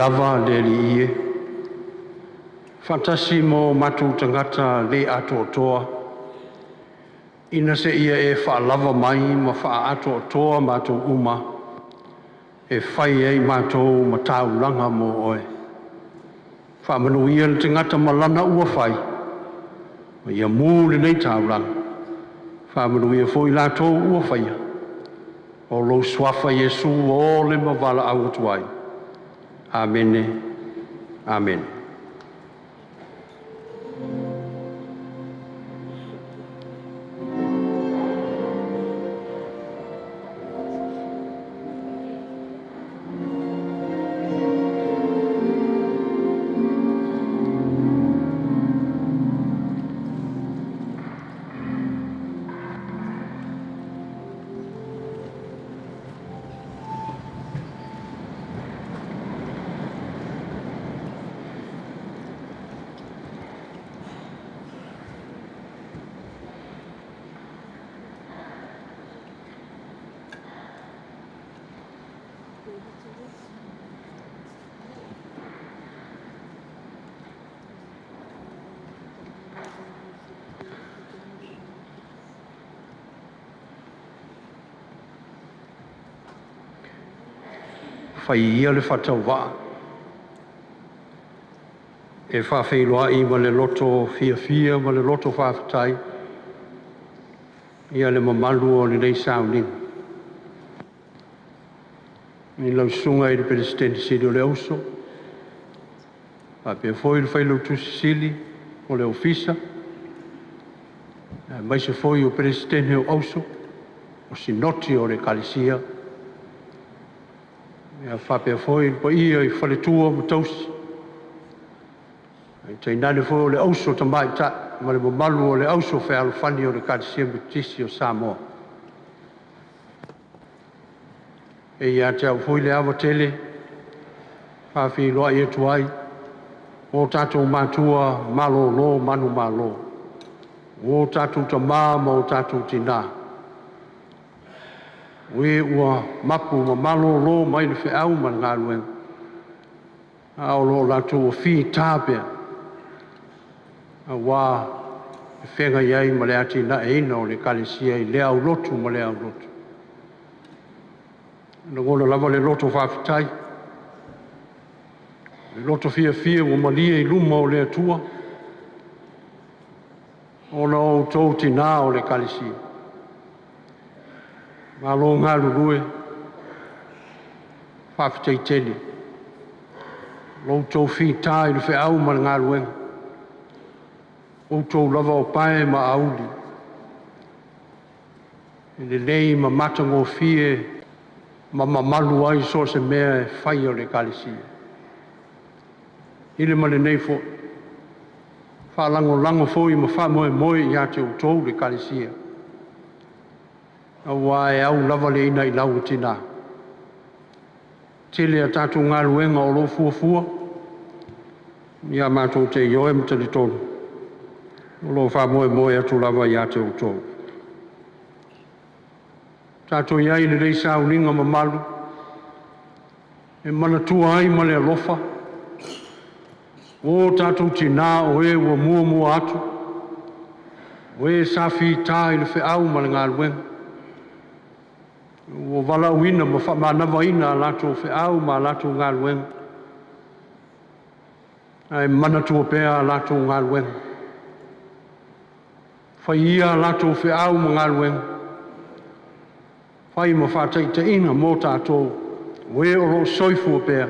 lava le Alii e, faatasi ma o matou tagata le atoatoa, ina seia e faalava mai ma faaatoatoa matou uma, e fai ai matou ma taulaga mo Oe. Faamanuia le tagata ma lana ua fai, ma ia mu lenei taulaga. Faamanuia foi i latou ua faia, o lou suafa Iesu ua ole ma valaau atu ai. Amene. Amene. Fai ia le faatauvaa e faafeiloai ma le loto fiafia ma le loto faafetai ia le mamalu o lenei sauniga. I lau susuga i le Peresetene Sili o le Auso, faapea foi le Failautusi Sili o le Ofisa, aemaise foi o Peresetene o Auso, o Sinoti o le Ekalesia, ia faapea foi le paia i faletua ma tausi, ae tainane foi o le auso tamaitai ma le mamalu o le auso fealofani o le Ekalesia Metotisi o Samoa. E ia te au foi le ava tele faafeiloai atu ai o tatou matua malolo manumalo, o tatou tama ma o tatou tina, o e ua mapu ma malolo mai le feau ma le galuega, a o lo o latou fita pea, aua le feagai ai ma le atinaeina o le Ekalesia i lea aulotu ma lea aulotu. E lagona lava le loto faafetai, le loto fiafia ua malie i luma o le Atua, ona o outou tina o le Ekalesia. Malo galulue, faafetai tele. Lo outou fita i le feau ma le galuega, outou lava o pae ma auli, e lelei ma matagofie ma mamalu ai so o se mea e fai o le Ekalesia. I le ma lenei foi, faalagolago foi ma faamoemoe ia te outou le Ekalesia, aua e au lava le inailau o tina. Tele a tatou galuega o lo o fuafua, ia matou te ioe ma talitonu, o lo o faamoemoe atu lava ia te outou. Tatou i ai i lenei sauniga mamalu, e manatua ai ma le alofa, o tatou tina o e ua muamua atu, o e sa fita i le feau ma le galuega, ua valaauina ma faamanavaina a latou feau ma a latou galuega, ae manatua pea a latou galuega. Fai ia a latou feau ma galuega, fai ma faataitaiga mo tatou, o e o lo o soifua pea,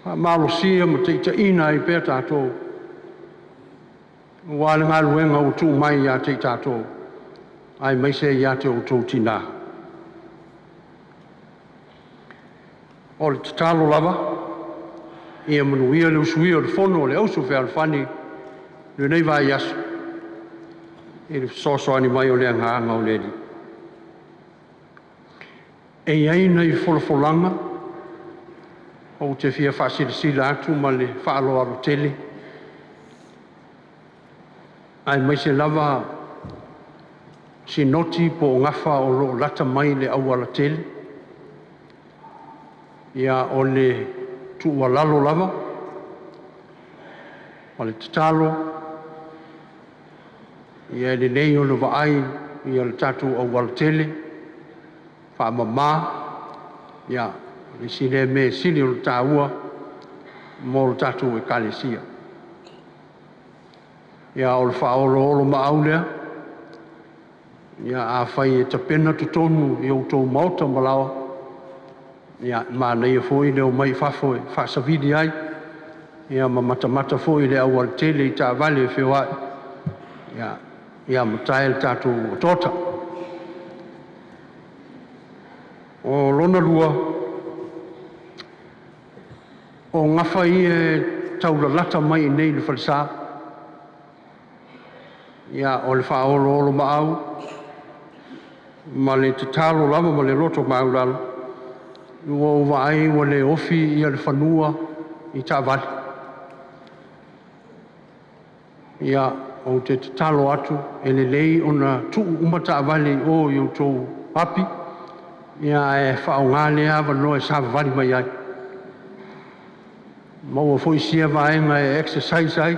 faamalosia ma taitaiina ai pea tatou, aua le galuega ua tuu mai ia te i tatou, aemaise ia te outou tina. O le tatalo lava, ia manuia le usuia o le fono o le Auso Fealofani lenei vaiaso, i le fesoasoani mai o le agaga o le Alii. E i ai nai folafolaga ou te fia faasilasila atu ma le faaaloalo tele, aemaise lava sinoti po o gafa o lo o lata mai le aualatele. Ia o le tuualalo lava ma le tatalo, ia e lelei ona vaai ia le tatou aualatele faamama, ia o le isi lea mea e sili ona taua mo le tatou Ekalesia. Ia o le faaoloolomaau lea, ia afai e tapena totonu i o outou maota ma laoa, ia e manaia foi le omai i fafo e faasavili ai, ia ma matamata foi i le aualatele i taavale feoai, ia matai le tatou otaota. O lona lua, o gafa ia e taulalata mai i inei i le falesa, ia o le faaoloolomaau ma le tatalo lava ma le loto maualalo, ua ou vaai ua le ofi le fanua i taavale. Ia, ou te tatalo atu, e lelei ona tuu uma taavale i o i outou api, ae faaaoga lea avanoa e savavali mai ai, maua foi sia vaega e exercise ai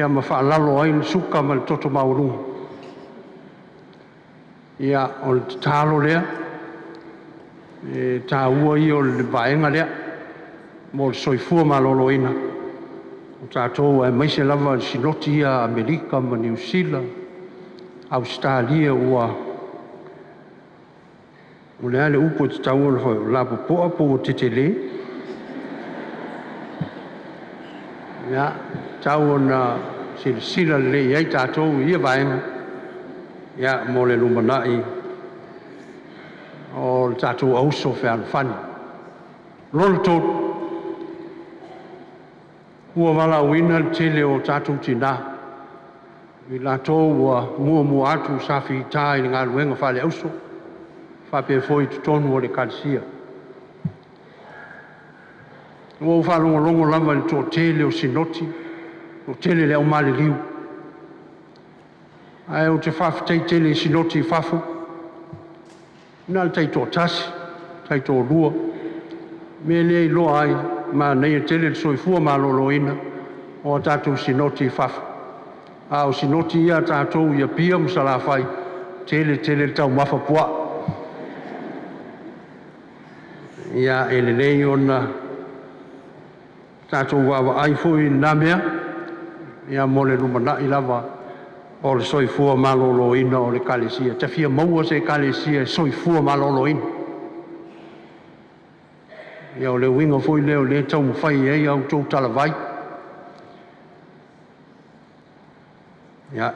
ma faalalo ai le suka ma le toto maualuga. Ia, o le tatalo lea, e taua ia o le vaega lea mo le soifua maloloina o tatou, aemaise lava le sinoti ia a Amerika ma Niu Sila, Ausetalia ua… O le a le upu e tatau ona fai, ua lapopoa po ua tetele? Ia, e tatau ona silasila lelei i ai tatou i ia vaega mo le lumanai o le tatou auso fealofani. Lona tolu, ua valaauina le tele o tatou tinã, i latou ua muamua atu sa fita i le galuega faale-auso faapea foi i totonu o le Ekalesia. Ua ou faalogologo lava i le toatele o sinoti, toatele le au maliliu, ae ou te faafetai tele i sinoti i fafo, na o le taitoatasi, taitoalua. O le mea lea e iloa ai, e manaia tele le soifua maloloina o a tatou sinoti i fafo. A o sinoti ia a tatou i Apia ma Salafai, tele tele le taumafa puaa. Ia, e lelei ona tatou vaavaai foi i lena mea mo le lumanai lava o le soifua maloloina o le Ekalesia. Ta fia maua se Ekalesia e soifua maloloina. Ia o le uiga foi lea o lea e taumafai ai a outou talavai,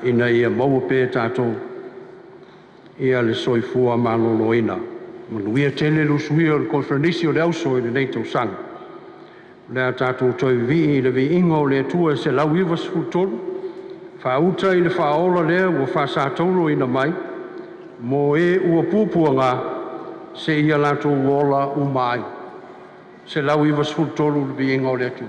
ina ia maua pea e tatou le soifua maloloina. Manuia tele le usuia o le Koneferenisi a le Auso i lenei tausaga. O le a tatou toe vivii i le viiga o le Atua e 193, “Faauta i le Faaola lea ua faasatauloina mai mo e ua puapuaga seia latou ola uma ai.” 193 le Viiga o le Atua.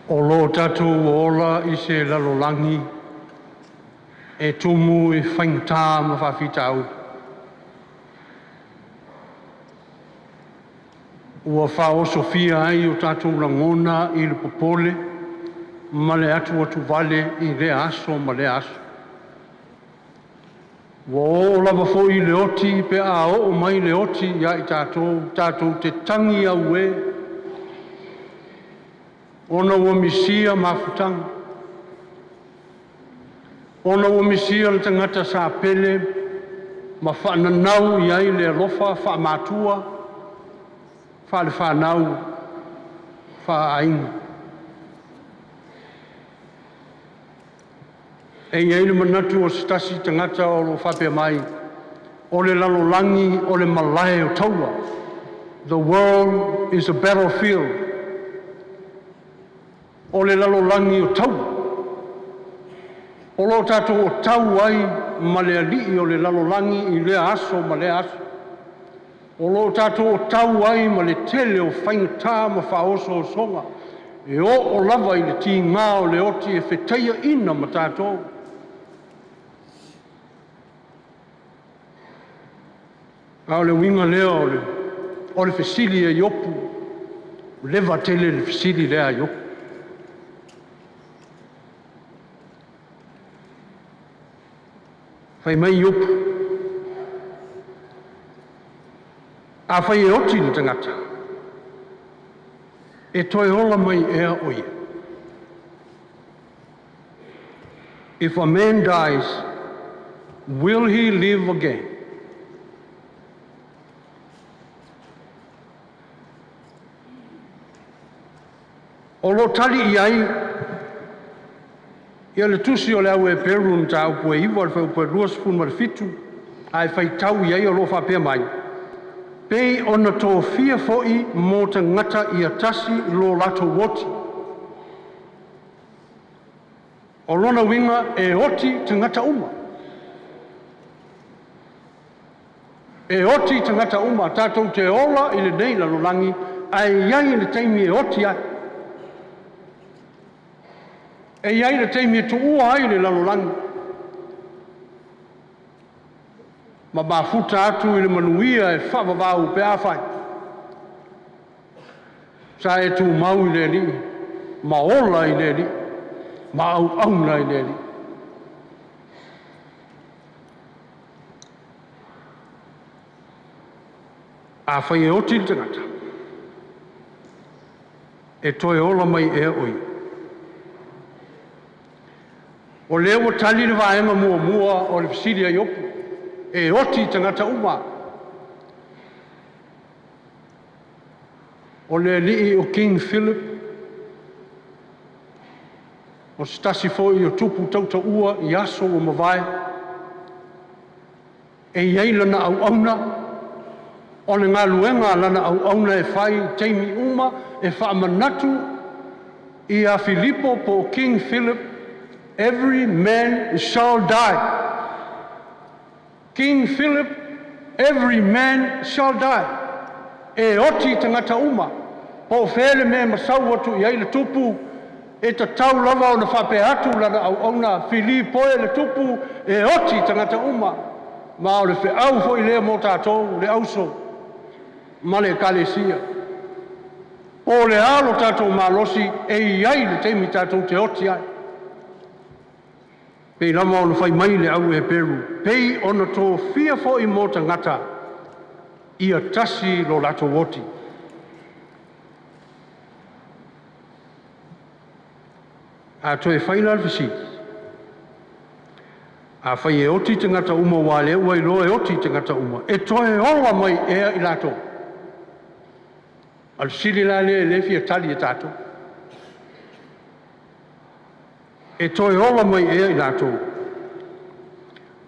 O lo tatou ola i se lalolagi e tumu i faigata ma faafitauli. Ua faaosofia ai o tatou lagona i le popole ma le atuatuvale i lea aso ma lea aso. Ua oo lava foi le oti pe a oo mai le oti ia i tatou, tatou te tagi auē ona ua misia mafutaga, ona ua misia le tagata sa pele ma faananau i ai le alofa faamatua, faalefanau, faaaiga. E i ai le manatu o se tasi tagata o lo o faapea mai, o le lalolagi o le malae o taua. The world is a battlefield. O le lalolagi o taua. O lo o tatou o tau ai ma le alii o le lalolagi i lea aso ma lea aso. O lo o tatou o tau ai ma le tele o faigata ma faaosoosoga e oo lava i le tiga o le oti e fetaiaina ma tatou. A o le uiga lea o le fesili a Iopu, leva tele le fesili lea a Iopu. Fai mai Iopu, afai e oti le tagata, e toe ola mai ea o ia? If a man dies, will he live again? O lo tali i ai ia le tusi o le au Eperu mataupu e 9 o le fuaiupu e 27 ae faitau i ai o lo o faapea mai, pei ona tofia foi mo tagata ia tasi lo latou oti. O lona uiga e oti tagata uma. E oti tagata uma, tatou te ola i lenei lalolagi, ae i ai le taimi e oti ai. E i ai le taimi e tuua ai le lalolagi, ma mafuta atu i le manuia e faavavau pe afai sa e tumau i le Alii, ma ola i le Alii, ma auauna i le Alii. Afai e oti le tagata, e toe ola mai ea o ia? O lea ua tali le vaega muamua o le fesili a Iopu, e oti tagata uma. O le alii o King Philip, o se tasi foi o tupu tautaua i aso ua mavae, e i ai lana auauna, o le galuega lana auauna e fai i taimi uma e faamanatu ia Filipo po o King Philip, every man shall die. King Philip, every man shall die. E oti tagata uma, po o fea le mea masau atu i ai le tupu, e tatau lava ona faapea atu lana auauna, Filipo e le tupu, e oti tagata uma. Ma o le feau foi lea mo tatou, le auso ma le ekalesia. O le a lo tatou malosi, e i ai le taimi tatou te oti ai. Pei lava ona fai mai le au Eperu, pei ona tofia foi mo tagata, ia tasi lo latou oti. A toe fai la le fesili, afai e oti tagata uma ua lea ua iloa e oti tagata uma, e toe ola mai ea i latou? A le fesili la lea e le fia tali e tatou. E toe ola mai ea i latou?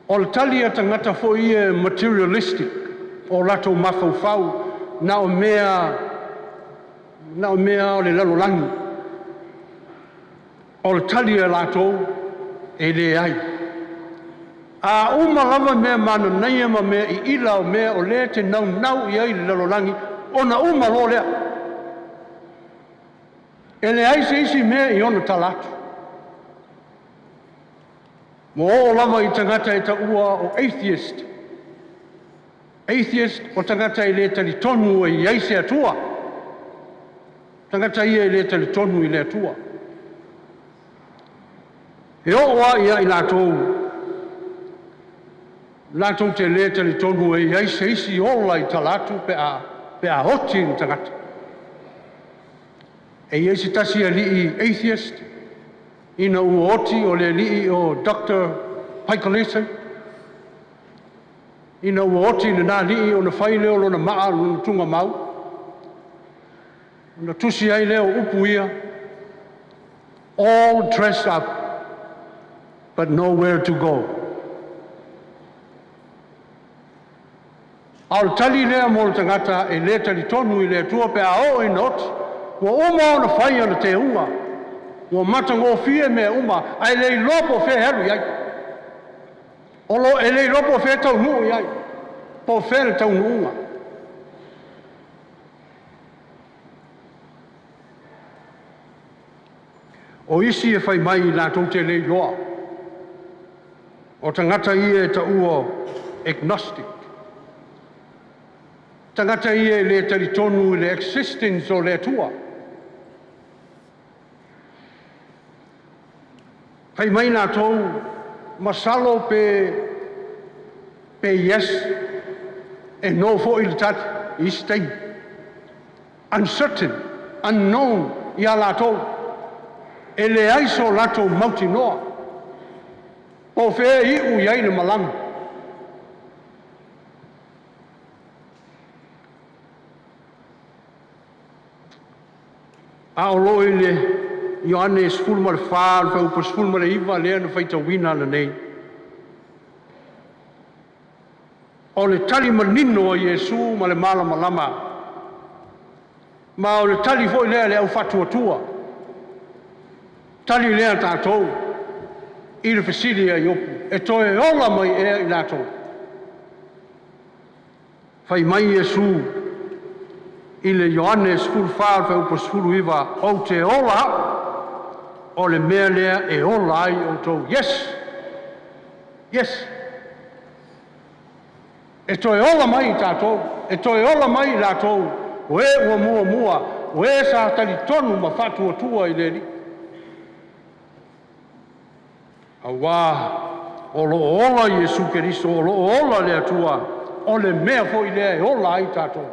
O le tali a tagata foi e materialistic, o latou mafaufau, na o mea o le lalolagi. O le tali a latou e leai. A uma lava mea mananaia ma mea iila o mea o lea te naunau i ai le lalolagi, ona uma loa lea. E leai se isi mea i ona tala atu. Ua oo lava i tagata e taua o atheist. Atheist o tagata e le talitonu e i ai se Atua. Tagata ia e le talitonu i le Atua. E oo lava ia i latou latou te le talitonu e i ai se isi ola i tala atu pe a oti le tagata. E i ai se tasi alii atheist ina ua oti, o le alii o Dr. Michael, ina ua oti lena alii ona fai lea o lona maa lona tugamau, ona tusi ai lea o upu ia, "All dressed up, but nowhere to go." A o le tali lea mo le tagata e le talitonu i le Atua pe a oo ina oti, ua uma ona fai ana teuga, ua matagofie mea uma, ae le iloa po o fea e alu i ai. E le iloa po o fea e taunuu i ai, po o fea le taunuuga. O isi e fai mai latou te le iloa, o tagata ia e taua agnostic. Tagata ia e le talitonu i le existence o le Atua. Fai mai latou, masalo pe yes, e no foi le tali i isi taimi. Uncertain, unknown ia latou. E leai so latou mautinoa. Po o fea e iu i ai le malama. A o lo o i le Ioane 14, le fuaiupu 19 lea na faitauina ananei. O le tali manino a Iesu ma le malamalama, ma o le tali foi lea a le au faatuatua, tali lea a tatou i le fesili a Iopu, e toe ola mai ea i latou? Fai mai Iesu i le Ioane 14, fuaiupu 19, ou te ola au, o le mea lea e ola ai outou. Yes! Yes! E toe ola mai i tatou, e toe ola mai i latou, o e ua muamua, o e sa talitonu ma faatuatua i le Alii. Auā o lo o ola Iesu Keriso, o lo o ola le Atua, o le mea foi lea e ola ai tatou.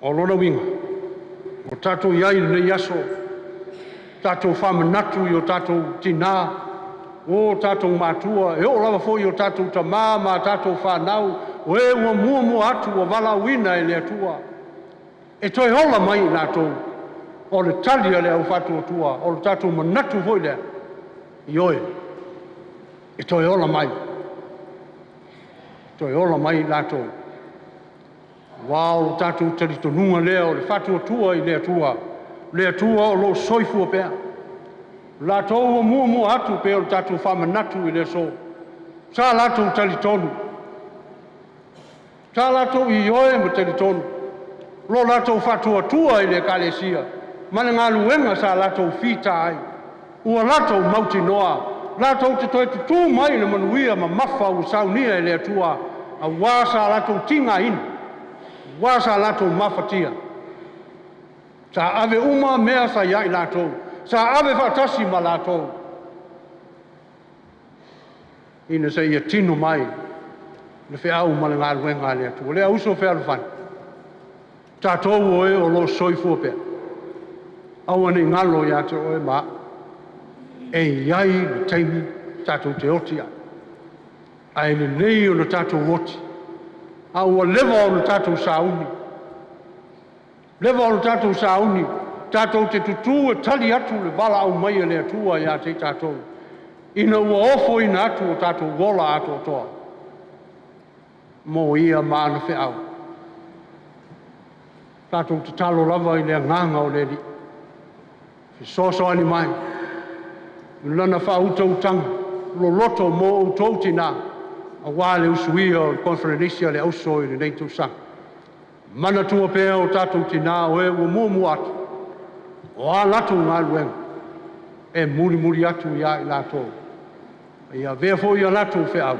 O lona uiga, o tatou i ai i lenei aso, tatou faamanatu i o tatou tinā, o tatou matua, e oo lava foi i o tatou tamā ma tatou fanau, o e ua muamua atu ua valaauina e le Atua, e toe ola mai i latou. O le tali a le au faatuatua, o le tatou manatu foi lea, ioe, e toe ola mai, toe ola mai i latou. Ua o le tatou talitonuga lea o le faatuatua i le Atua, le Atua o lo o soifua pea. Latou ua muamua atu pei o le tatou faamanatu i le aso. Sa latou talitonu, sa latou ioe ma talitonu, lo latou faatuatua i le Ekalesia ma le galuega sa latou fita ai. Ua latou mautinoa, latou te toe tutū mai i le manuia mamafa ua saunia e le Atua, auā sa latou tigaina, auā sa latou mafatia. Sa ave uma mea sa ia i latou, sa ave faatasi ma latou, ina seia tino mai le feau ma le galuega a le Atua. Le auso fealofani, tatou o e o lo o soifua pea, aua ne i galo ia te oe ma au, e i ai le taimi tatou te oti ai, ae lelei ona tatou oti, a ua leva ona tatou sauni, leva ona tatou sauni, tatou te tutū e tali atu le valaau mai a le Atua ia te i tatou, ina ua ofoina atu o tatou ola atoatoa mo ia ma ana feau. Tatou tatalo lava i le agaga o le Alii, fesoasoani mai, lana faautautaga loloto mo outou tinā, aua le usuia o le Conferenesia le auso i lenei tausaga. Manatua pea o tatou tinā o e ua muamua atu, o a latou galuega e mulimuli atu ia i latou. Ia avea foi a latou feau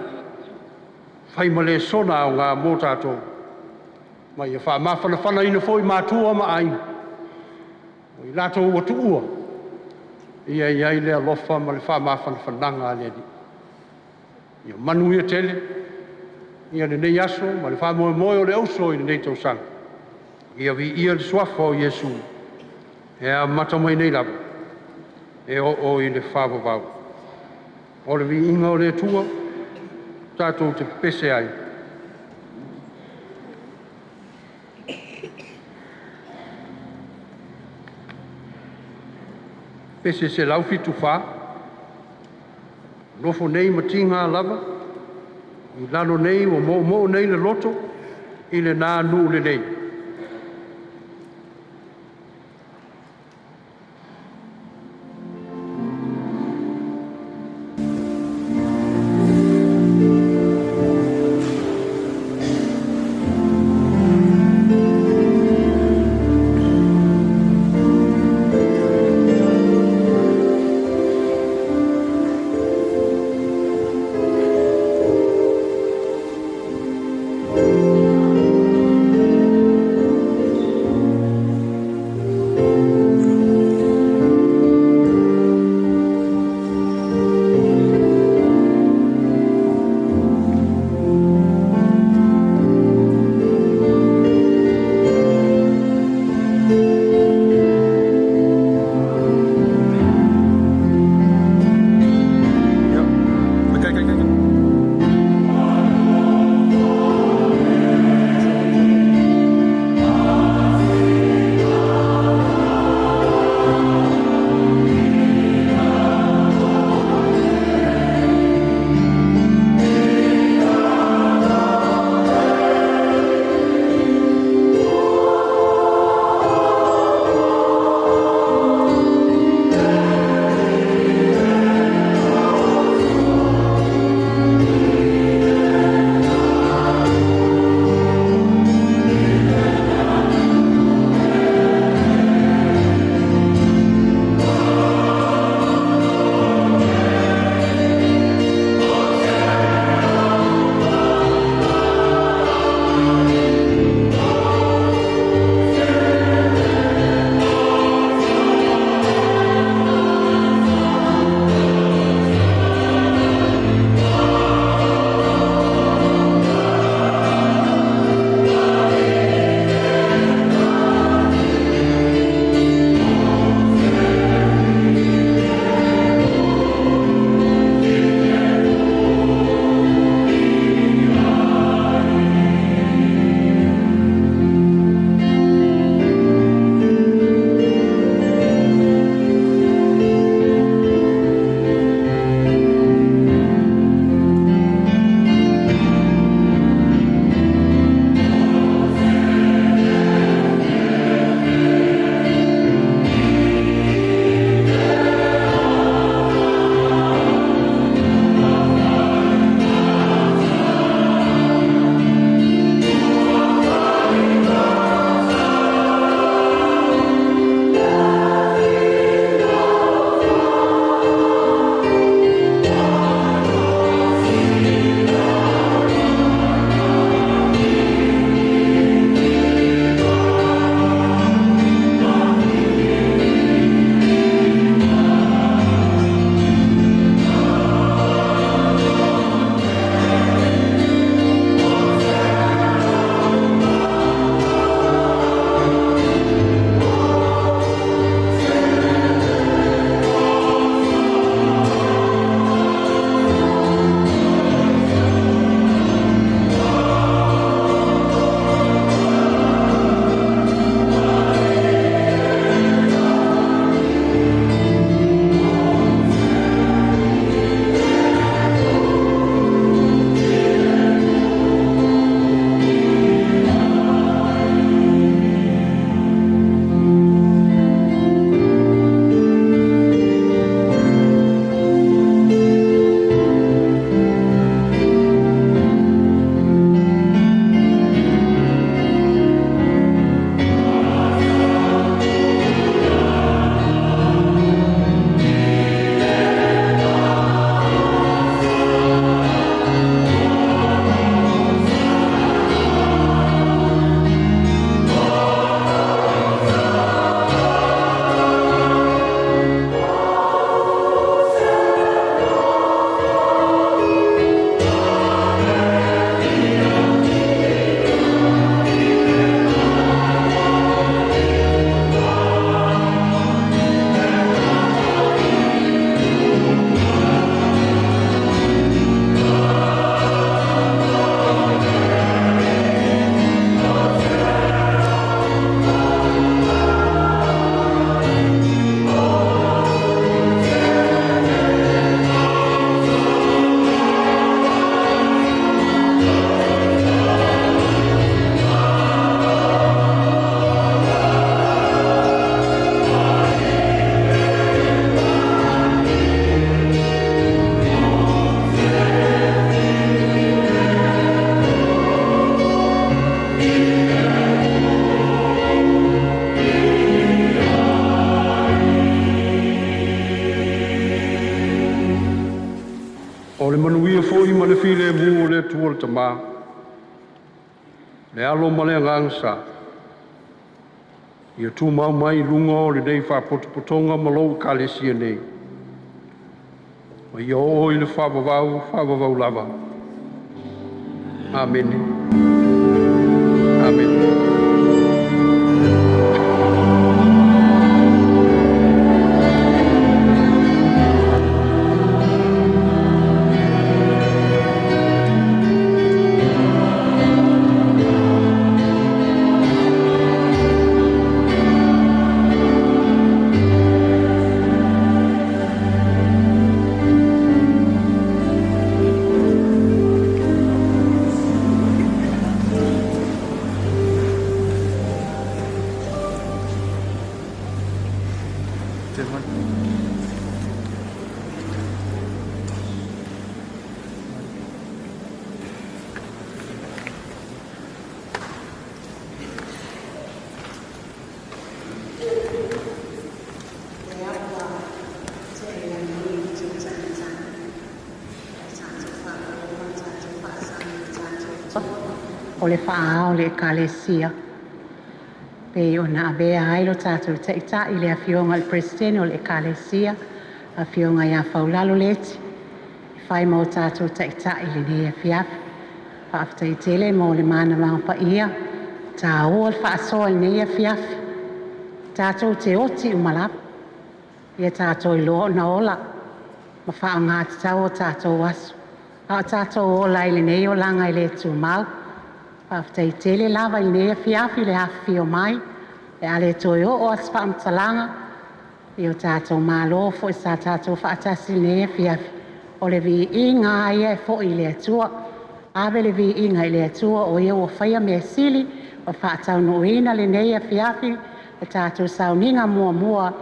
fai ma lesona aoga mo tatou, ma ia faamafanafanaina foi matua ma aiga o i latou ua tuua, ia i ai le alofa ma le faamafanafanaga a le Alii. Ia manuia tele lenei aso ma le faamoemoe o le auso i lenei tausaga. Ia viia le Suafa o Iesu, e amata mai nei lava e oo i le faavavau. O le viiga o le Atua tatou te pepese ai. Pese 174, Nofo nei ma tiga lava, i lalo nei ua moomoo nei le loto i lena nuu lelei. le Tamā, le Alo ma le Agaga Sa, ia tumau mai i luga o lenei faapotopotoga ma lou Ekalesia nei, ma ia oo i le faavavau, faavavau lava. Amene. Amene. O le faaao le Ekalesia pei ona avea ai lo tatou Taitai, le Afioga i le Peresetene o le Ekalesia, Afioga ia Faulalo Leti, e fai ma o tatou Taitai i lenei afiafi. Faafetai tele mo le manavaga paia, taua le faasoa i lenei afiafi. Tatou te oti uma lava, ia tatou iloa ona ola ma faaaoga tatau o tatou aso, a o tatou ola ai i lenei olaga e le tumau. Faafetai tele lava i lenei afiafi le afifio mai, o le a le toe oo lava se faamatalaga i o tatou malo foi sa tatou faatasi i lenei afiafi. O le viiga lava ia e foi i le Atua. Ave le viiga i le Atua o Ia ua faia mea sili ma faataunuuina lenei afiafi, le tatou sauniga muamua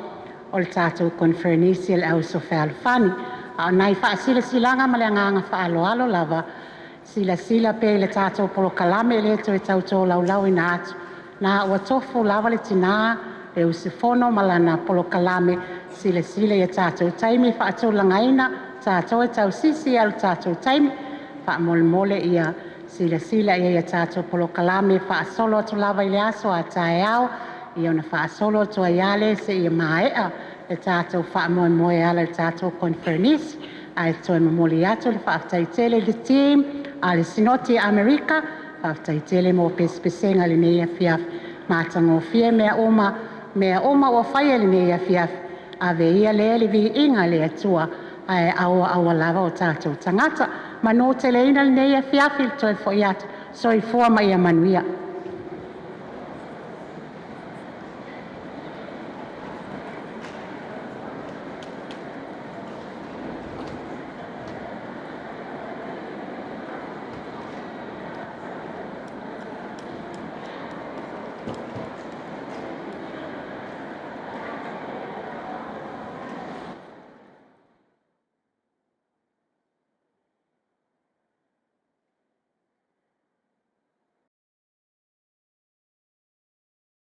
o le tatou Koneferenisi a le Auuso Fealofani. A o nai faasilasilaga ma le agaga faaaloalo lava, silasila pea i le tatou polokalame e le toe tau tolaulauina atu, na ua tofu lava le tinã e usufono ma lana polokalame. Silasila i a tatou taimi faatulagaina, o tatou e tausisi lava i le tatou taimi. Faamolemole ia silasila i ai i a tatou polokalame faasolo atu lava i le aso a taeao, ia ona faasolo atu ai lava lea seia maea le tatou faamoemoe e ala i le tatou Koneferenisi. Ae toe momoli atu le faafetai tele i le team a le Sinoti a Amerika, faafetai tele mo pesepesega i lenei afiafi, matagofie mea uma, mea uma ua faia i lenei afiafi. Ave ia lea le viiga i le Atua ae aua aua lava o tatou tagata. Manuteleina lenei afiafi i le toe foi atu. Soifua ma ia manuia.